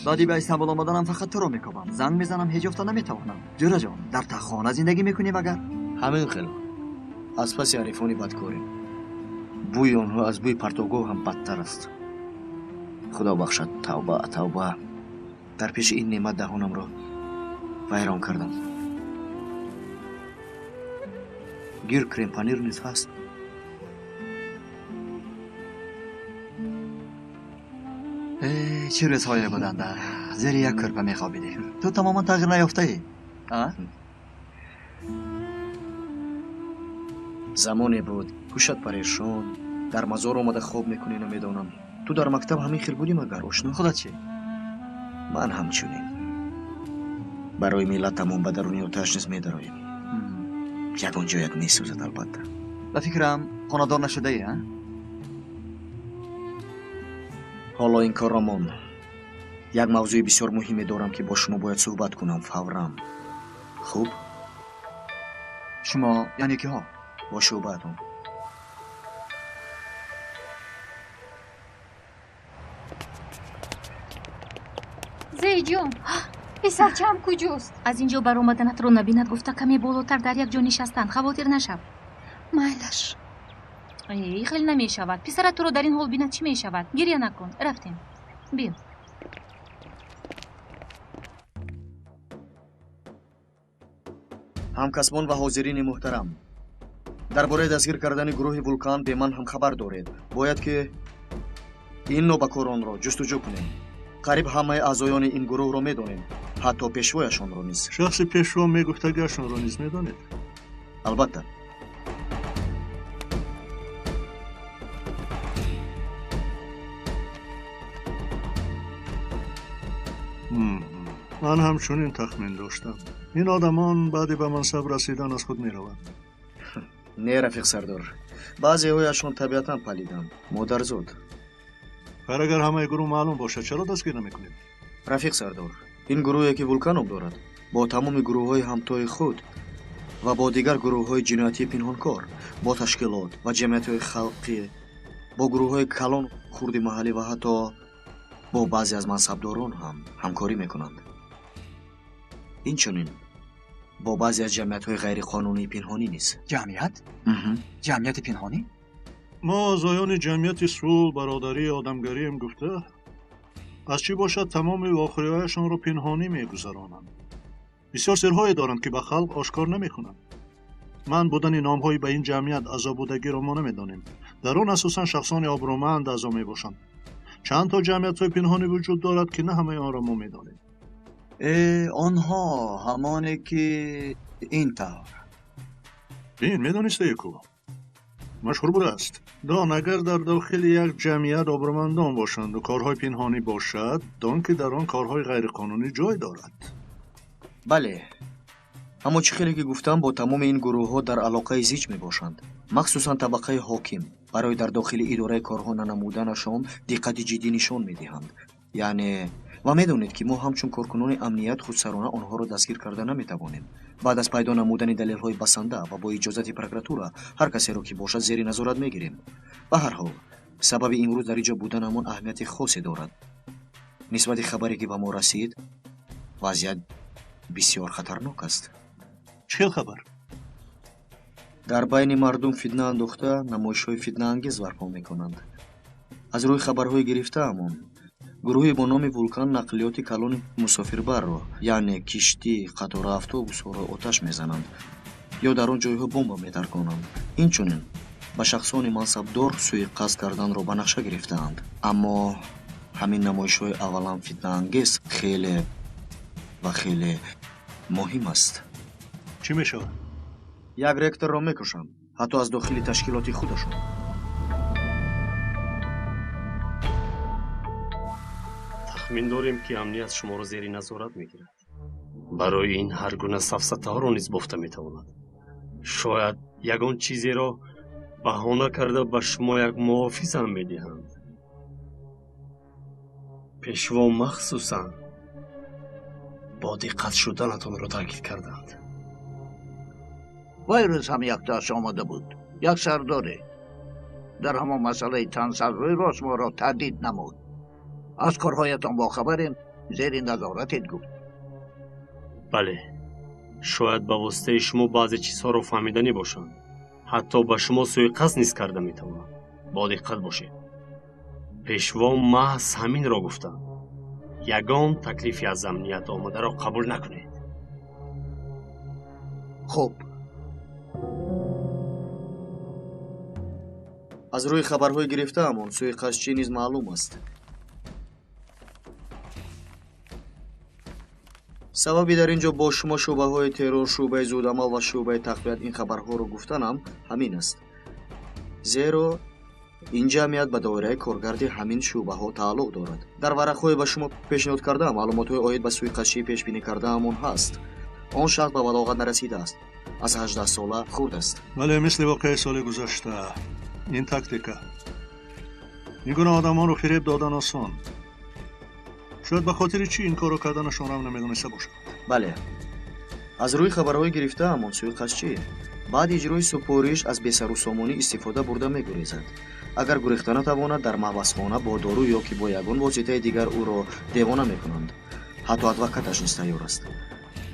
K: Баъди ба Истанбул омаданам фақат туро мекобам. Занг мезанам, ҳеҷ ёфта наметавонам. Ҷӯраҷон, дар таххона зиндагӣ мекунӣ магар?
R: Ҳамин хел. Аз паси ҳарифони бадкорем. Бӯи онҳо аз бӯи партовгоҳ ҳам бадтар аст. Худо бахшад, тавба, тавба. Дар пеши ин неъмат даҳонамро вайрон кардам. Гир, крем-панир низ ҳаст.
K: Чӣ рӯзҳое буданда, зери як кӯрпа мехобидем. Ту тамоман тағйир наёфтаӣ, а?
R: Замоне буд, ҳушат парешон, дар мазор омада хоб мекунӣ, намедонам. Ту дар мактаб ҳамин хел будӣ магар, ошно?
K: Худат чӣ?
R: Ман ҳамчунин. Барои миллатамон ба даруни оташ низ медароем. Ягон ҷоят месӯзад, албатта.
K: Ба фикрам, хонадор нашудаӣ, а?
R: Ҳоло ин корро мон. Як мавзӯи бисёр муҳиме дорам, ки бо шумо бояд суҳбат кунам фавран. Хуб?
K: Шумо яъне киҳо?
R: Бо шӯъбаатон.
J: Зейҷон, писарчаам куҷост?
E: Аз ин ҷо баромаданатро набинад гуфта каме болотар дар як ҷо нишастанд. Хавотир нашав.
J: Майлаш.
E: Эй, хеле намешавад. Писарат туро дар ин ҳол бинад чӣ мешавад? Гиря накун. Рафтем. Биё.
R: Ҳамкасбон ва ҳозирини муҳтарам, дар бораи дастгир кардани гурӯҳи Вулкан бе ман ҳам хабар доред. Бояд ки ин нобакоронро ҷустуҷӯ кунем. Қариб ҳамаи аъзоёни ин гурӯҳро медонем, ҳатто пешвояшонро низ.
H: Шахси пешво мегуфтагиашонро низ медонед?
R: Албатта.
H: Ман ҳамчунин тахмин доштам. Ин одамон баъди ба мансаб расидан аз худ мераванд.
R: Не, рафиқ сардор, баъзеҳояшон табиатан палиданд, модарзод.
H: Хайр, агар ҳамаи гурӯҳ маълум бошад, чаро дастгир намекунед?
R: Рафиқ сардор, ин гурӯҳе ки Вулкан ном дорад, бо тамоми гурӯҳҳои ҳамтои худ ва бо дигар гурӯҳҳои ҷиноятии пинҳонкор, бо ташкилот ва ҷамъиятҳои халқӣ, бо гурӯҳҳои калон, хурди маҳаллӣ ва ҳатто бо баъзе аз мансабдорон ҳам ҳамкорӣ мекунанд. Инчунин бо баъзе аз ҷамъиятҳои ғайриқонунии пинҳонӣ низ.
K: Ҷамъият? Ҷамъияти пинҳонӣ?
H: Мо аъзоёни ҷамъияти сулҳ, бародарӣ, одамгарием гуфта, аз чӣ бошад тамоми вохӯриҳояшонро пинҳонӣ мегузаронанд. Бисёр сирҳое доранд, ки ба халқ ошкор намекунанд. Ман будани номҳои ба ин ҷамъият аъзо будагиро мо намедонем. Дар он асосан шахсони обрӯманд аъзо мебошанд. Чанд то ҷамъиятҳои пинҳонӣ вуҷуд дорад, ки на ҳамаи онро мо медонем.
Q: Онҳо ҳамоне ки ин тавр.
H: Ин медонистае ку машҳур будааст. Дон, агар дар дохили як ҷамъият обрӯмандон бошанду корҳои пинҳонӣ бошад, дон ки дар он корҳои ғайриқонунӣ ҷой дорад.
R: Бале, аммо чӣ хеле ки гуфтам, бо тамоми ин гурӯҳҳо дар алоқаи зич мебошанд, махсусан табақаи ҳоким. Барои дар дохили идораи корҳо нанамуданашон диққати ҷиддӣ нишон медиҳанд. Яъне ва медонед ки мо ҳамчун коркунони амният худсарона онҳоро дастгир карда наметавонем. Баъд аз пайдо намудани далелҳои басанда ва бо иҷозати прокуратура ҳар касеро ки бошад зери назорат мегирем. Ба ҳар ҳол, сабаби имрӯз дар инҷо буданамон аҳамияти хосе дорад. Нисбати хабаре ки ба мо расид, вазъият бисёр хатарнок аст.
H: Чӣ хел хабар?
R: Дар байни мардум фитна андохта, намоишҳои фитнаангез барпо мекунанд. Аз рӯи хабарҳои гирифтаамон, гурӯҳе бо номи Вулкан нақлиёти калони мусофирбарро, яъне киштӣ, қатора, автобусҳоро оташ мезананд ё дар он ҷойҳо бомба метарконанд. Инчунин ба шахсони мансабдор суиқасд карданро ба нақша гирифтаанд. Аммо ҳамин намоишҳои аввалан фитнаангез хеле ва хеле муҳим аст.
H: Чӣ мешавад?
R: Як ректорро мекушанд, ҳатто аз дохили ташкилоти худашон.
O: Тахмин дорем ки амният шуморо зери назорат мегирад. Барои ин ҳар гуна сафсатаҳоро низ бофта метавонад. Шояд ягон чизеро баҳона карда ба шумо як муҳофизам медиҳанд. Пешво махсусан бо диққат шуданатонро таъкид карданд.
N: Вай рӯз ҳам яктоаш омада буд, як сардоре. Дар ҳамон масъалаи тансар рӯй рост моро таҳдид намуд. Аз корҳоятон бохабарем, зери назоратед гуфт.
O: Бале, шояд ба воситаи шумо баъзе чизҳоро фаҳмиданӣ бошанд. Ҳатто ба шумо суиқасд низ карда метавонанд. Бо диққат бошед. Пешво маҳз ҳаминро гуфтанд. Ягон таклифи аз амният омадаро қабул накунед.
N: Хуб.
R: Аз рӯи хабарҳои гирифтаамон суиқасдчӣ низ маълум аст. Сабаби дар ин ҷо бо шумо шӯъбаҳои террор, шӯъбаи зудамал ва шӯъбаи тақвият ин хабарҳоро гуфтанам ҳамин аст. Зеро ин ҷамъият ба доираи коргарди ҳамин шӯъбаҳо тааллуқ дорад. Дар варақҳое ба шумо пешниҳод кардаам маълумотҳои оид ба суиқасдчии пешбинӣ кардаамон ҳаст. Он шахс ба балоғат нарасидааст, аз 18 сола хурд аст.
H: Бале, мисли воқеаи соли гузашта. Ин тактика. Ин гуна одамонро фиреб додан осон. Шояд ба хотири чӣ ин корро карданашонам намедониста бошад.
R: Бале, аз рӯи хабарҳои гирифтаамон суиқасдчӣ баъди иҷрои супориш аз бесарусомонӣ истифода бурда мегурезад. Агар гурехта натавонад, дар маҳбасхона бо дору ё ки бо ягон воситаи дигар ӯро девона мекунанд. Ҳатто адвокаташ низ тайёр аст.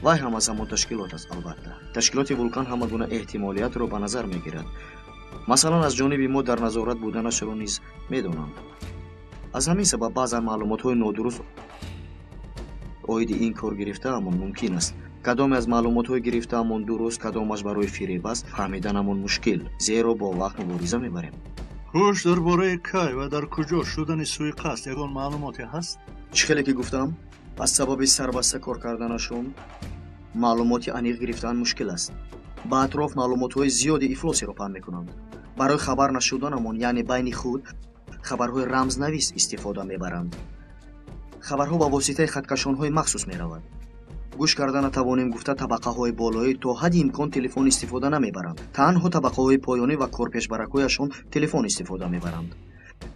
R: Вай ҳам аз ҳамон ташкилот аст, албатта. Ташкилоти Вулкан ҳама гуна эҳтимолиятро ба назар мегирад. Масалан, аз ҷониби мо дар назорат буданашро низ медонанд. Аз ҳамин сабаб баъзан маълумотҳои нодуруст оиди ин кор гирифтаамон мумкин аст. Кадоме аз маълумотҳои гирифтаамон дуруст, кадомаш барои фиреб аст, фаҳмиданамон мушкил, зеро бо вақт мубориза мебарем.
H: Хуш, дар бораи кай ва дар куҷо шудани суиқасд ягон маълумоте ҳаст?
R: Чӣ хеле ки гуфтам, аз сабаби сарбаста кор карданашон маълумоти аниқ гирифтан мушкил аст. Ба атроф маълумотҳои зиёди ифлосиро паҳн мекунанд. Барои хабар нашуданамон, яъне байни худ, хабарҳои рамзнавис истифода мебаранд. Хабарҳо ба воситаи хаткашонҳои махсус меравад. Гӯш карда натавонем гуфта табақаҳои болоӣ то ҳадди имкон телефон истифода намебаранд. Танҳо табақаҳои поёнӣ ва корпешбаракҳояшон телефон истифода мебаранд.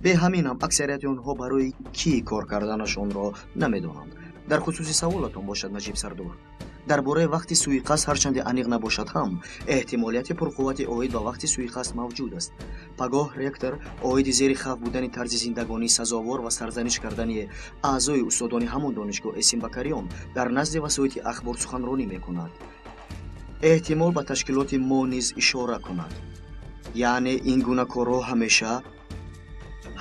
R: Бе ҳамин ҳам аксарияти онҳо барои кӣ кор карданашонро намедонанд. Дар хусуси саволатон бошад, Наҷиб сардор, дар бораи вақти суиқасд ҳарчанде аниқ набошад ҳам, эҳтимолияти пурқуввати оид ба вақти суиқасд мавҷуд аст. Пагоҳ ректор оиди зери хавф будани тарзи зиндагонии сазовор ва сарзаниш кардани аъзои устодони ҳамон донишгоҳ Эсин Бакариён дар назди васоити ахбор суханронӣ мекунад. Эҳтимол ба ташкилоти мо низ ишора кунад. Яъне ин гуна корҳо ҳамеша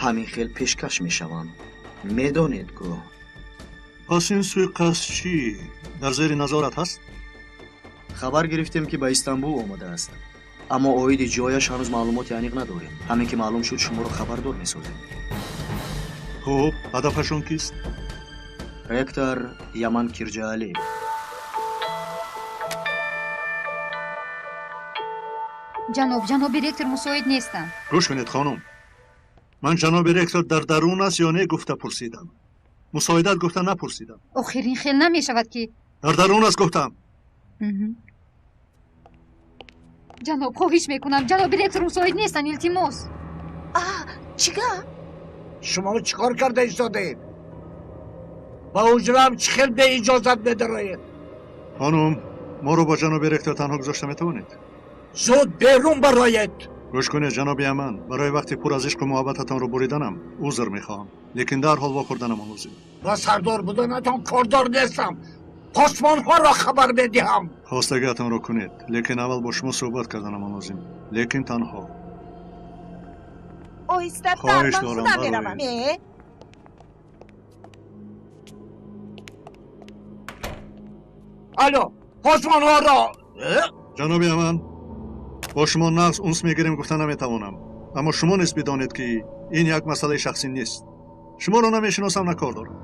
R: ҳамин хел пешкаш мешаванд. Медонед ку?
H: Пас ин суиқасд чӣ дар зери назорат ҳаст?
R: Хабар гирифтем ки ба Истанбул омадааст, аммо оиди ҷояш ҳанӯз маълумоти аниқ надорем. Ҳамин ки маълум шуд, шуморо хабардор месозем.
H: Хуб, ҳадафашон кист?
R: Ректор Яман Кирджаали.
J: Ҷаноб, ҷаноби ректор мусоид нестанд.
H: Гӯш кунед, хонум. Ман ҷаноби ректор дар дарун аст ё не гуфта пурсидам. Мусоидат гуфта напурсидам.
J: Охир ин хел намешавад ки.
H: Дар дарун аст гуфтам.
J: Ҷаноб, хоҳиш мекунам, ҷаноби ректор мусоид нестанд, илтимос.
A: Чӣ гап?
N: Шумо чӣ кор карда истодаед? Ба ҳуҷраам чӣ хел беиҷозат медароед?
H: Хонум, моро бо ҷаноби ректор танҳо гузошта метавонед?
N: Зуд берун бароед!
H: Гӯш кунед, ҷаноби Яман, барои вақти пур аз ишқу муҳаббататонро буриданам узр мехоҳам, лекин дарҳол вохӯрданамон лозим.
N: Ба сардор буданатон кордор нестам. Посбонҳоро хабар медиҳам.
H: Хостагиатонро кунед, лекин аввал бо шумо суҳбат карданамон лозим, лекин танҳо.
A: Оҳистатар, ман худам меравам.
N: Алло, посбонҳоро.
H: Ҷаноби Яман, бо шумо нағз унс мегирем гуфта наметавонам, аммо шумо низ бидонед ки ин як масъалаи шахсӣ нест. Шуморо намешиносам, на кор дорам.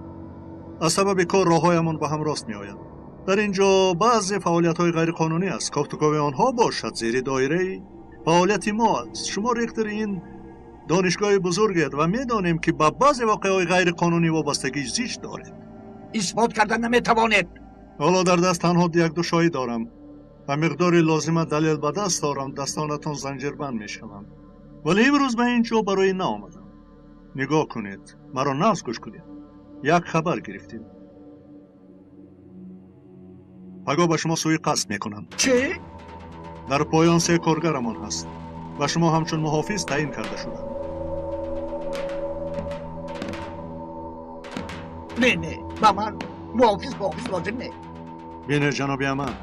H: Аз сабаби кор роҳҳоямон ба ҳам рост меояд. Дар ин ҷо баъзе фаъолиятҳои ғайриқонунӣ аст. Кофтукови онҳо бошад зери доираи фаъолияти мо аст. Шумо ректори ин донишгоҳи бузургед ва медонем ки ба баъзе воқеаҳои ғайриқонунӣ вобастагии зич доред.
N: Исбот карда наметавонед.
H: Ҳоло дар даст танҳо якду шоҳид дорам ва миқдори лозима далел ба даст дорам, дастонатон занҷирбанд мешаванд. Вале имрӯз ба ин ҷо барои наомадам. Нигоҳ кунед, маро нағз гӯш кунед. Як хабар гирифтем. Пагоҳ ба шумо суиқасд мекунанд.
N: Чӣ?
H: Дар поён се коргарамон ҳаст ва шумо ҳамчун муҳофиз таъин карда шуданд.
N: Не, не, ба ман муҳофиз лозим не.
H: Бинед, ҷаноби Яман,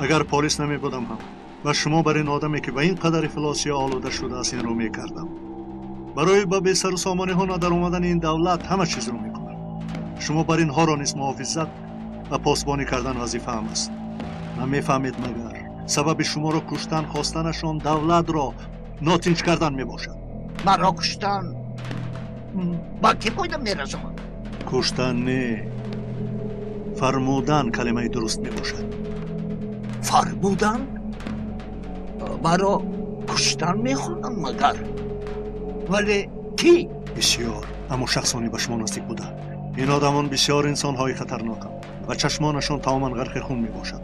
H: агар полис намебудам ҳам ва шумо бар ин одаме ки ба ин қадар ифлосия олуда шудааст инро мекардам. Барои ба бесару сомониҳо надаромадани ин давлат ҳама чизро мекунам. Шумо бар инҳоро низ муҳофизат ва посбонӣ кардан вазифаам аст. Намефаҳмед магар сабаби шуморо куштан хостанашон давлатро нотинҷ кардан мебошад.
N: Маро куштан ба кӣ фоида мерасонад?
H: Куштан не, фармудан калимаи дуруст мебошад.
N: Фармудан? Маро куштан мехоҳанд магар? Вале кӣ?
H: Бисёр, аммо шахсоне ба шумо наздик буда. Ин одамон бисёр инсонҳои хатарноканд ва чашмонашон тамоман ғарқи хун мебошад.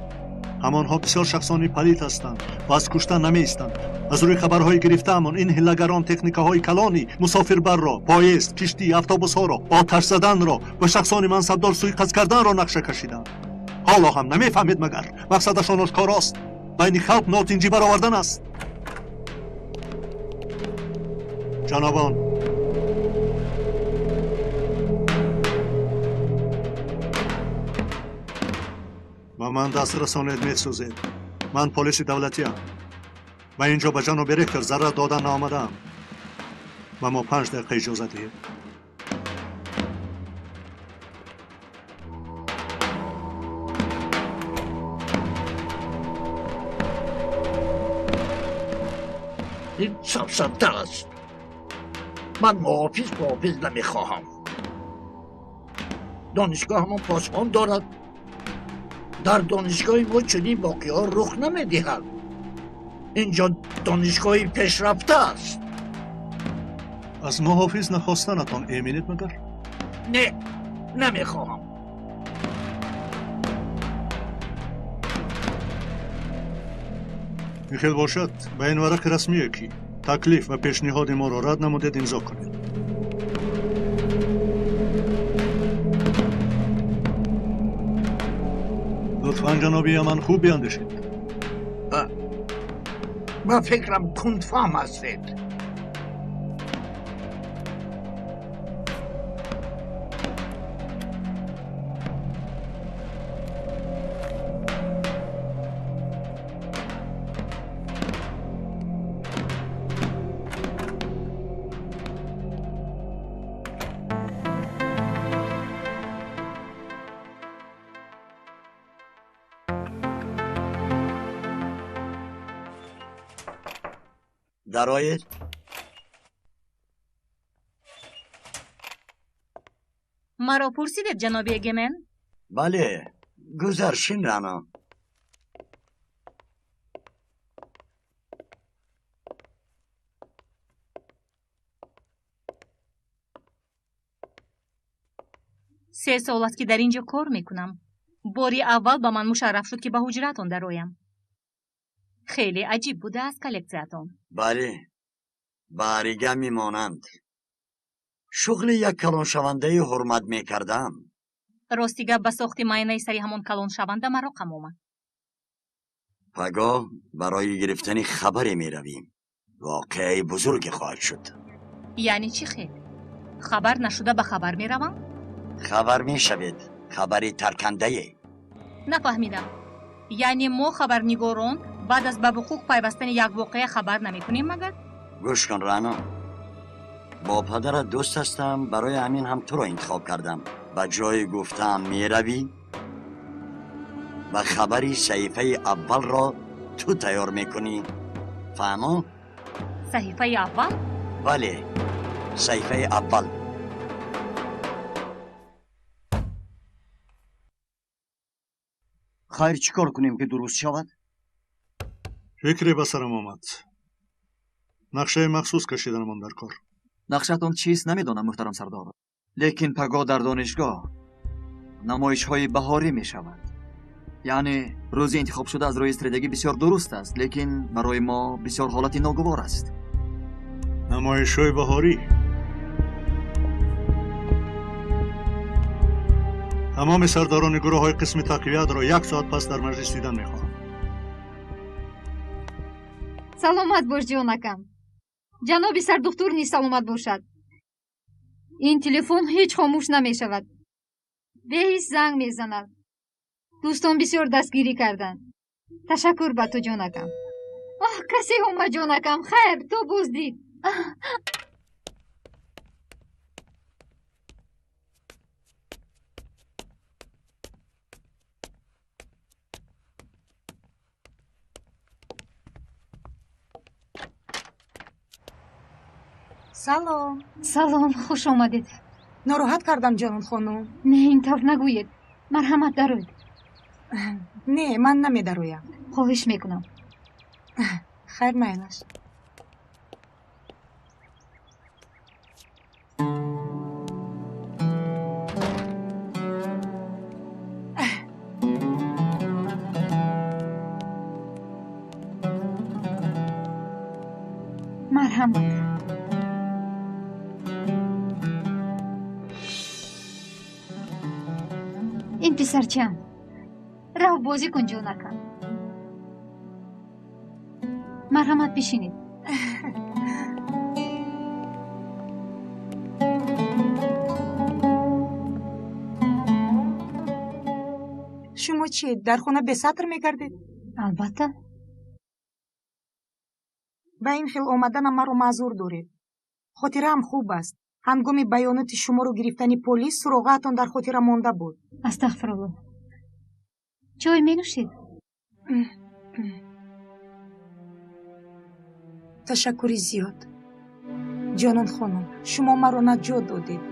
H: Ҳамонҳо бисёр шахсони палид ҳастанд ва аз куштан намеистанд. Аз рӯи хабарҳои гирифтаамон ин ҳиллагарон техникаҳои калони мусофирбарро, поезд, киштӣ, автобусҳоро, оташ заданро ва шахсони мансабдор суиқасд карданро нақша кашиданд. Ҳоло ҳам намефаҳмед магар мақсадашон ошкорост, байни халқ нотинҷӣ баровардан аст. Ҷанобон, ба ман даст расонед, месӯзед. Ман полиси давлатиам ва ин ҷо ба ҷаноби ректор зарар додан наомадаам. Ба мо 5 дақиқа иҷоза диҳед.
N: Ин сафсата аст. Ман муҳофиз намехоҳам. Донишгоҳамон посбон дорад. Дар донишгоҳи мо чунин воқеаҳо рух намедиҳад. Инҷо донишгоҳи пешрафта аст.
H: Аз муҳофиз нахостанатон эминед магар?
N: Не, намехоҳам.
H: Михел бошад, ба ин варақи расмие ки таклиф ва пешниҳоди моро рад намудед имзо кунед. Лутфан ҷаноби Яман хуб биандешед.
N: Ба фикрам кундфаҳм ҳастед.
I: Дароед.
S: Маро пурсидед, ҷаноби Эгемен?
I: Бале, гузар, шин, Рано.
S: Се сол аст, ки дар ин ҷо кор мекунам. Бори аввал ба ман мушарраф шуд, ки ба ҳуҷраатон дароям. Хеле аҷиб будааст коллексиятон.
I: Бале, ба оригами монанд. Шуғли як калоншавандаи ҳурмат мекардам.
S: Рости гап, ба сохти майнаи сари ҳамон калоншаванда мароқам омад.
I: Пагоҳ барои гирифтани хабаре меравем. Воқеаи бузурге хоҳад шуд.
S: Яъне чӣ хел? Хабар нашуда ба хабар меравам?
I: Хабар мешавед, хабари таркандае.
S: Нафаҳмидам. Яъне мо хабарнигорон баъд аз ба ҳуқуқ пайвастани як воқеа хабар намекунем магар?
I: Гӯш кун, Рано. Бо падарат дӯст ҳастам, барои ҳамин ҳам туро интихоб кардам. Ба ҷои гуфтаам меравӣ ва хабари саҳифаи аввалро ту тайёр мекунӣ. Фаҳмо?
S: Саҳифаи аввал?
I: Бале, саҳифаи аввал.
Q: Хайр, чӣ кор кунем, ки дуруст шавад?
H: Фикре ба сарам омад. Нақшаи махсус кашиданамон дар кор.
K: Нақшатон чист, намедонам, муҳтарам сардор, лекин пагоҳ дар донишгоҳ намоишҳои баҳорӣ мешавад. Яъне рӯзи интихобшуда аз рӯи стратегӣ бисёр дуруст аст, лекин барои мо бисёр ҳолати ногувор аст.
H: Намоишҳои баҳорӣ. Тамоми сардорони гурӯҳҳои қисми тақвиятро як соат пас дар маҷлис дидан мехоҳам.
J: Саломат бош, ҷонакам. Ҷаноби сардухтур низ саломат бошад. Ин телефон ҳеҷ хомӯш намешавад. Беҳис занг мезанад. Дӯстон бисёр дастгирӣ карданд. Ташаккур ба ту, ҷонакам. Оҳ, касе омад, ҷонакам. Хайр, то боз дид.
F: Салом.
J: Салом, хуш омадед.
F: Нороҳат кардам, ҷонон хонум?
J: Не, ин тавр нагӯед. Марҳамат, дароед.
F: Не, ман намедароям.
J: Хоҳиш мекунам.
F: Хайр, майлаш.
J: Марҳамат. Ин писарчам, рав бозӣ кун, ҷонакам. Марҳамат, бишинед.
F: Шумо чӣ, дар хона бесатр мегардед?
J: Албатта.
F: Ба ин хел омаданам маро маъзур доред. Хотираам хуб аст. Ҳангоми баёноти шуморо гирифтани полис суроғаатон дар хотира монда буд.
J: Астағфируллоҳ. Чой менӯшед?
F: Ташаккури зиёд. Ҷонон хонум, шумо маро наҷот додед.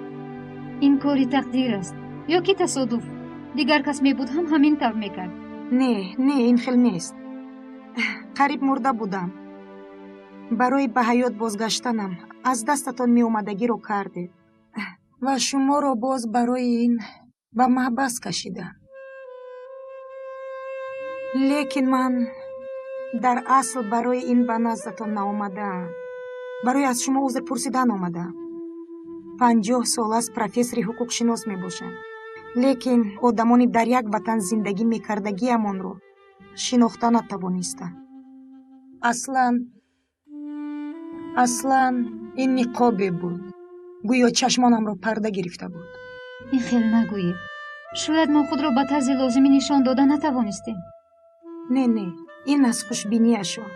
J: Ин кори тақдир аст ё ки тасодуф? Дигар кас мебуд ҳам ҳамин тавр мекард.
F: Не, не, ин хел нест. Қариб мурда будам. Барои ба ҳаёт бозгаштанам аз дастатон меомадагиро кардед ва шуморо боз барои ин ба маҳбас кашидам. Лекин ман дар асл барои ин ба наздатон наомадаам. Барои аз шумо узр пурсидан омадаам. 50 сол аст профессори ҳуқуқшинос мебошам. Лекин одамони дар як ватан зиндагӣ мекардагиамонро шинохта натавонистам. Аслан ин ниқобе буд. Гӯё чашмонамро парда гирифта буд.
J: Ин хел нагӯед. Шояд мо худро ба тарзи лозимӣ нишон дода натавонистем.
F: Не, не, ин аз хушбинияшон.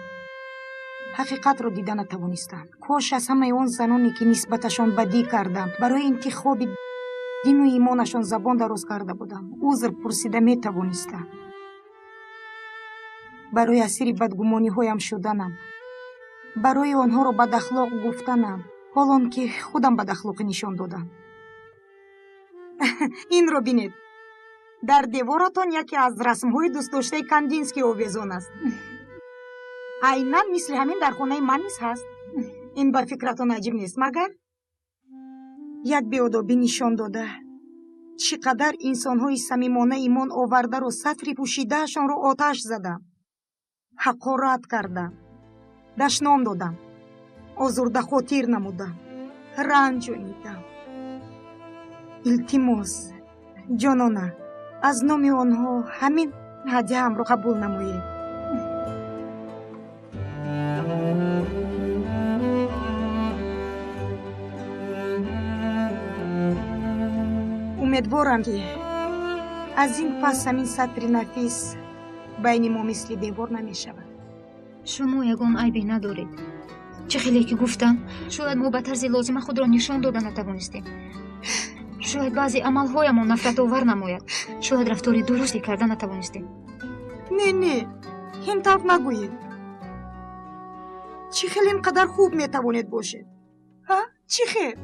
F: Ҳақиқатро дида натавонистам. Кош аз ҳамаи он заноне, ки нисбаташон бадӣ кардам, барои интихоби дину имонашон забон дароз карда будам, узр пурсида метавонистам. Барои асири бадгумониҳоям шуданам, барои онҳоро бадахлоқ гуфтанам, ҳолон ки худам бадахлоқӣ нишон додам. Инро бинед. Дар деворатон яке аз расмҳои дӯстдоштаи Кандинский овезон аст. Айнан мисли ҳамин дар хонаи ман низ ҳаст. Ин ба фикратон аҷиб нест, магар? Як беодобӣ нишон дода, чӣ қадар инсонҳои самимона имон овардаро сатри пӯшидаашонро оташ задам, ҳақорат кардам, дашном додам, озурдахотир намудам, ранҷонидам. Илтимос, ҷонона, аз номи онҳо ҳамин ҳадияамро қабул намоед. Умедворам, ки аз ин пас ҳамин сатри нафис байни мо мисли девор намешавад.
J: Шумо ягон айбе надоред. Чӣ хеле ки гуфтам, шояд мо ба тарзи лозима худро нишон дода натавонистем. Шояд баъзе амалҳоямон нафратовар намояд. Шояд рафтори дурусте карда натавонистем.
F: Не, не, ин тавр нагӯед. Чӣ хел ин қадар хуб метавонед бошед? Ҳа? Чӣ хел?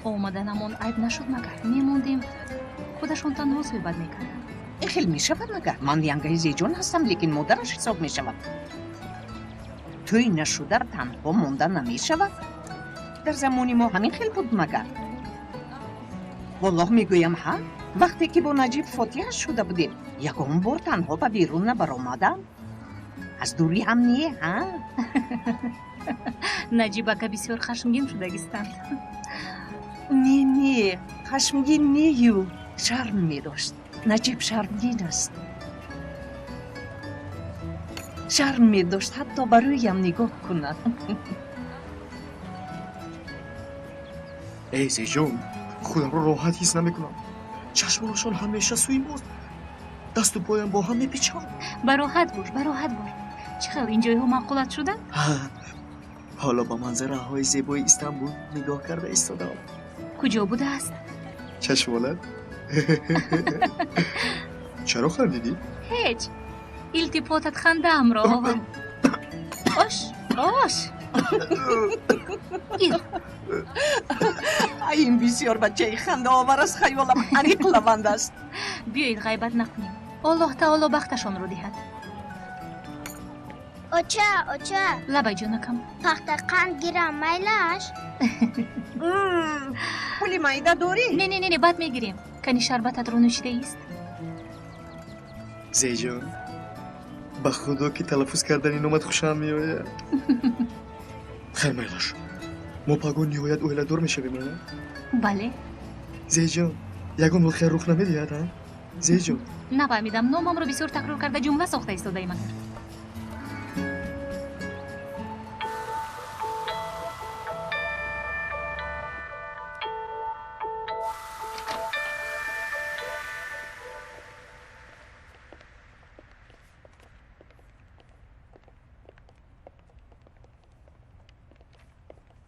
S: Омаданамон айб нашуд магар? Мемондем, худашон танҳо суҳбат мекарданд.
D: Ин хел мешавад магар? Ман янгаи Зеҷон ҳастам, лекин модараш ҳисоб мешавад. Тӯй нашуда танҳо монда намешавад. Дар замони мо ҳамин хел буд магар? Валлоҳ мегӯям, ҳа, вақте ки бо Наҷиб фотиҳа шуда будем, ягон бор танҳо ба берун набаромадам. Аз дурӣ ҳам не, ҳа?
S: Наҷиб ака бисёр хашмгин шудагистанд.
D: Не, не, хашмгин нею, шарм медошт. Наҷиб шармгин аст. Шарм медошт, ҳатто ба рӯям нигоҳ кунад.
R: Эй Зеҷон, худамро роҳат ҳис намекунам. Чашмонашон ҳамеша сӯи мост. Дасту поям бо ҳам мепечанд.
S: Бароҳат бош, бароҳат бош. Чӣ хел ин ҷойҳо маъқулат шуданд?
R: Ҳоло ба манзараҳои зебои Истанбул нигоҳ карда истодам.
S: Куҷо будааст?
R: Чашмолат? Чаро хандидӣ?
S: Ҳеҷ. Илтифотат хандаамро овард. Ош, ош. Гир.
D: Ин бисёр бачаи хандаовар аст, хаёлам аниқ лаванд аст.
S: Биёед ғайбат накунем. Аллоҳ таоло бахташонро диҳад.
P: Оча, оча.
S: Лабай ҷонакам.
P: Пахта қанд гирам, майлаш?
D: Пули майда дорӣ?
S: Не, не, не, баъд мегирем. Кани шарбататро нӯшидаист?
R: Зеҷон, ба худо ки талаффуз кардани номат хушам меояд. Хайр, майлаш. Мо пагоҳ ниҳоят оиладор мешавем, а?
S: Бале.
R: Зеҷон, ягон воқеа рух намедиҳад, а? Зеҷон.
S: Нафаҳмидам, номамро бисёр такрор карда ҷумла сохта истодаи магар.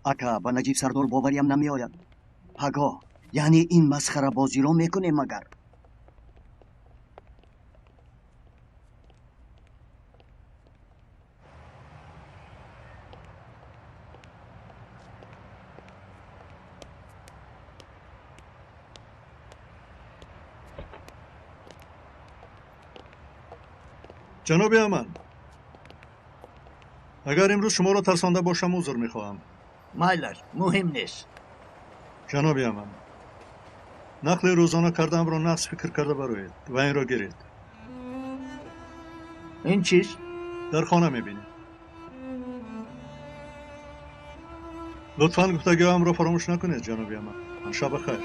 Q: Ака, ба Наҷиб сардор бовариам намеояд. Пагоҳ, яъне ин масхарабозиро мекунем магар?
H: Ҷаноби Аман, агар имрӯз шуморо тарсонда бошам, узр мехоҳам.
N: Майлаш, муҳим нест.
H: Ҷаноби Аман, нақли рӯзона кардаамро нақс фикр карда бароед ва инро гиред.
N: Ин чиз?
H: Дар хона мебинед. Лутфан гуфтагиҳоамро фаромӯш накунед, ҷаноби Аман. Шаба хайр.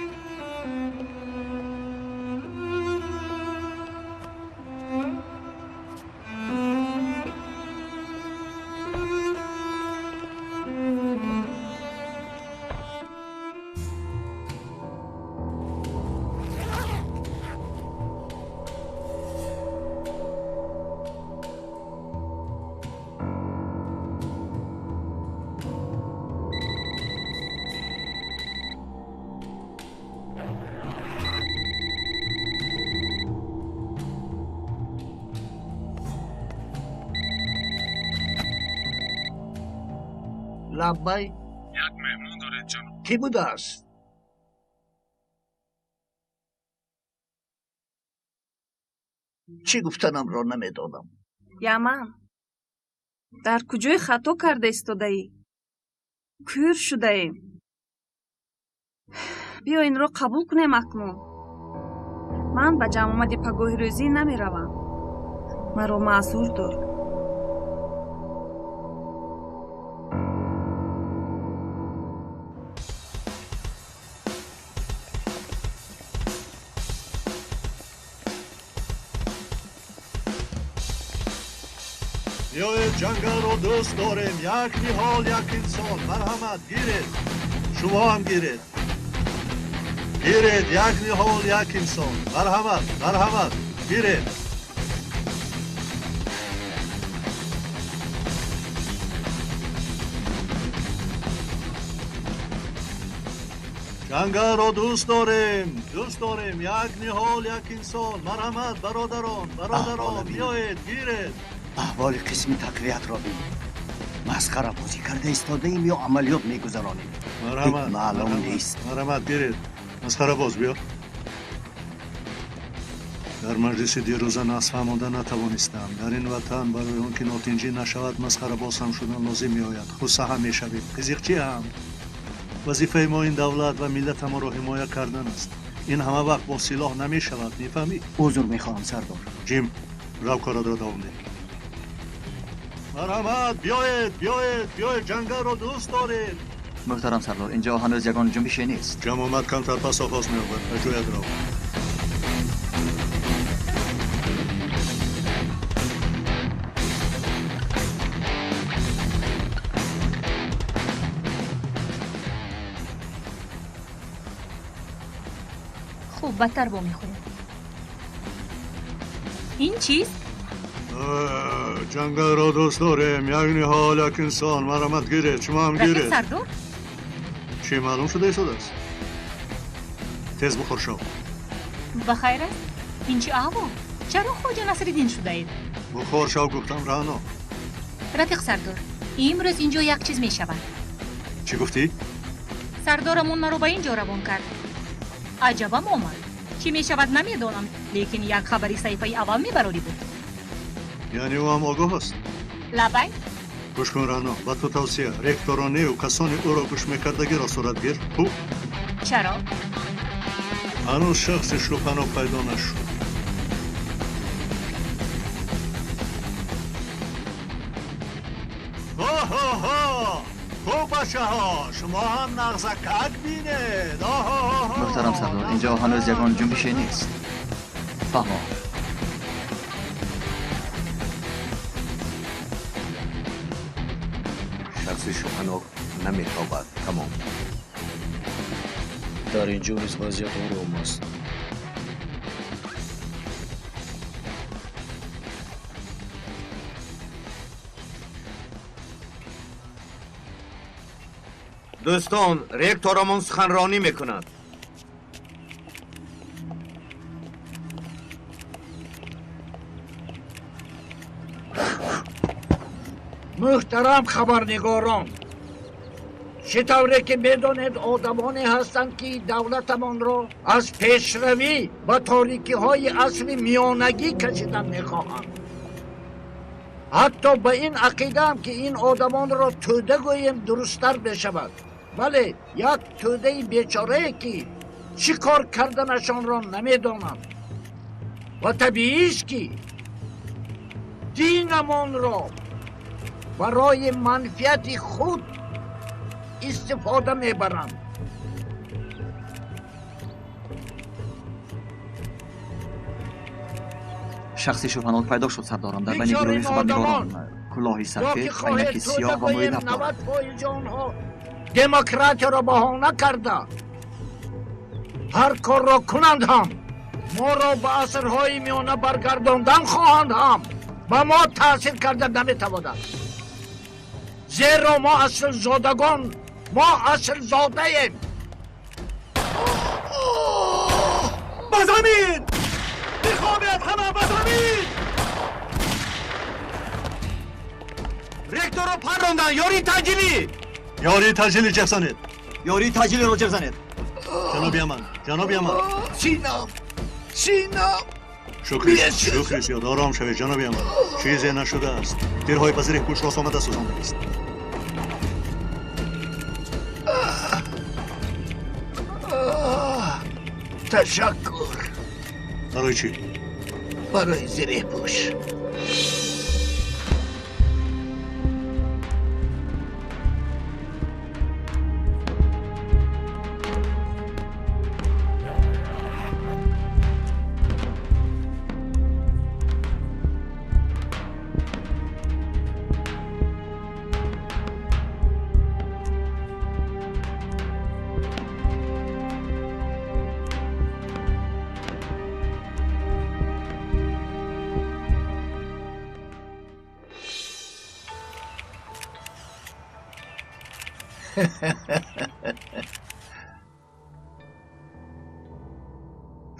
N: Лаббай.
H: Як меҳмон доред, ҷаноб.
N: Кӣ будааст? Чӣ гуфтанамро намедонам.
T: Яман, дар куҷое хато карда истодаӣ? Кӯр шудаем. Биё инро қабул кунем акнун. Ман ба ҷамъомади пагоҳи рӯзӣ намеравам. Маро маъзур дор.
H: Биёед, ҷангалро дӯст дорем. Як ниҳол, як инсон. Марҳамат, гиред. Шумо ҳам гиред. Гиред, як ниҳол, як инсон. Марҳамат, марҳамат, гиред. Ҷангалро дӯст дорем, дӯст дорем. Як ниҳол, як инсон. Марҳамат, бародарон, бародарон, биёед, гиред.
Q: Аҳволи қисми тақвиятро бин. Масхарабозӣ карда истодаем ё амалиёт мегузаронем?
H: Марҳамат,
Q: маълум нест.
H: Марҳамат, гиред. Масхарабоз, биё. Дар маҷлиси дирӯза насфаҳмонда натавонистам. Дар ин ватан барои он ки нотинҷӣ нашавад, масхарабоз ҳам шудан лозим меояд. Хуса ҳам мешавем, қизиқчӣ ҳам. Вазифаи мо ин давлат ва миллатамонро ҳимоя кардан аст. Ин ҳама вақт бо силоҳ намешавад, мефаҳмӣ?
Q: Узр мехоҳам, сардор.
H: Ҷим, рав, коратро давом деҳ. Марҳамат, биёед, биёед, биёед, ҷангалро дӯст дорем.
K: Муҳтарам сардор, инҷо ҳанӯз ягон ҷунбише нест.
H: Ҷамъомад камтар пас оғоз меёбад. Ба ҷоят рав.
S: Хуб, бадтар вомехӯрем. Ин чист?
H: Ҷангалро дӯст дорем. Як ниҳол, як инсон. Марҳамат, гиред. Шумо ҳам гиред.
S: Рафиқ сардор?
H: Чӣ маълум шуда истодааст? Тез бухор шав.
S: Ба хайр аст? Ин чӣ аҳвол? Чаро Хоҷа Насриддин шудаед?
H: Бухор шав, гуфтам, Раъно.
S: Рафиқ сардор, имрӯз инҷо як чиз мешавад.
H: Чӣ гуфтӣ?
S: Сардорамон маро ба ин ҷо равон кард. Аҷабам омад. Чӣ мешавад, намедонам, лекин як хабари саҳифаи аввал мебарорӣ буд.
H: Яъне ӯ ҳам огоҳ аст?
S: Лабай.
H: Гӯш кун, Раъно, ба ту тавсия: ректорро нею касони ӯро гӯш мекардагиро суратгир. Хуб?
S: Чаро?
H: Ҳанӯз шахси шубҳанок пайдо нашуд. Ҳо-ҳо-ҳо! Хуб, бачаҳо, шумо ҳам нағзакак бинед. Оҳо-ҳо-ҳо!
K: Муҳтарам сардор, инҷо ҳанӯз ягон ҷунбише нест. Фаҳмо.
L: Шахси шубҳанок наметобад. Тамом.
R: Дар инҷо низ вазъият ором аст.
L: Дӯстон, ректорамон суханронӣ мекунад.
N: Муҳтарам хабарнигорон, чӣ тавре ки медонед, одамоне ҳастанд, ки давлатамонро аз пешравӣ ба торикиҳои асри миёнагӣ кашидан мехоҳанд. Ҳатто ба ин ақидаам, ки ин одамонро тӯда гӯем дурусттар мешавад. Бале, як тӯдаи бечорае, ки чӣ кор карданашонро намедонанд. Ва табиист, ки динамонро барои манфиати худ истифода мебаранд.
K: Шахси шубҳанок пайдо шуд, сардорам. Дар байни гурӯҳи хабарнигорон кулоҳи сафед, айнаки сиёҳ ва мӯи лаб дорад.
N: Демократияро баҳона карда ҳар корро кунанд ҳам, моро ба асрҳои миёна баргардондан хоҳанд ҳам, ба мо таъсир карда наметавонад. Зеро мо аслзодагон, мо аслзодаем.
H: Ба замин! Бихобед ҳама, ба замин!
L: Ректорро паррондан, ёрии таъҷилӣ!
H: Ёрии таъҷилӣ ҷеғ занед.
K: Ёрии таъҷилиро ҷеғ занед.
H: Ҷаноби Аман, ҷаноби Аман.
N: Синам, синам.
H: Шукри, шукри зиёд, ором шавед, ҷаноби Аман. Чизе нашудааст. Тирҳои ба зиреҳпӯш рост омада сӯзондагист.
N: Ташаккур.
H: Барои чӣ?
N: Барои зиреҳпӯш.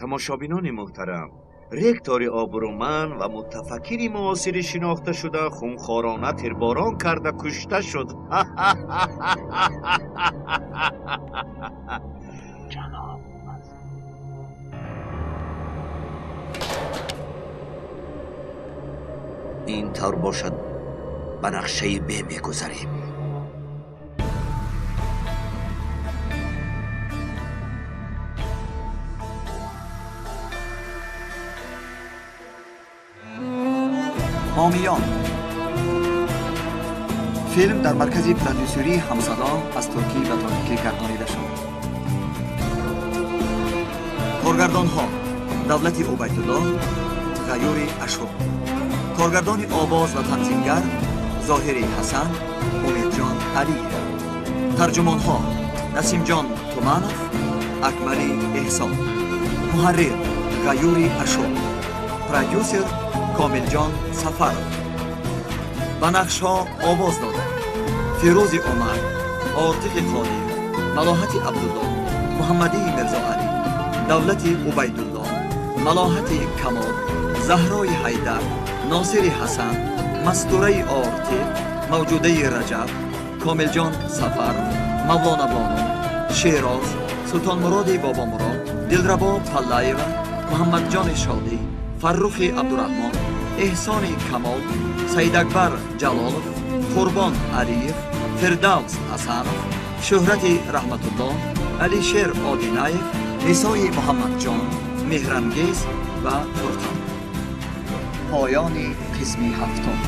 L: Тамошобинони муҳтарам, ректори обрӯманд ва мутафаккири муосири шинохта шуда хунхорона тирборон карда кушта шуд.
M: Ҷаноб,
C: ин тавр бошад ба нақшаи Б мегузарем.
K: ҳомиён. Филм дар маркази продюсерии Ҳамсадо аз туркӣ ба тоҷикӣ гардонида шуд. Коргардонҳо Давлати Убайдулло, Ғаюри Ашур. Коргардони овоз ва танзимгар Зоҳири Ҳасан, Умедҷон Алиев. Тарҷумонҳо Насимҷон Туманов, Акмали Эҳсон. Муҳаррир Ғаюри Ашур. Продюсер Комилҷон Сафаров. Ба нақшҳо овоз доданд Фирӯзи Умар, Ортиқи Қодир, Малоҳати Абдулло, Муҳаммадии Мирзоалӣ, Давлати Убайдулло, Малоҳати Камол, Заҳрои Ҳайдар, Носири Ҳасан, Мастураи Ортиқ, Мавҷудаи Раҷаб, Комилҷон Сафаров, Мавлона Бону, Шероз, Султонмуроди Бобомурод, Дилрабо Паллаева, Муҳаммадҷони Шодӣ, Фаррухи Абдураҳмон, Эҳсони Камол, Саидакбар Ҷалолов, Қурбон Алиев, Фирдавс Ҳасанов, Шӯҳрати Раҳматулло, Алишер Одинаев, Нисои Муҳаммадҷон, Меҳрангез ва Фурқон.
Q: Поёни қисми ҳафтум.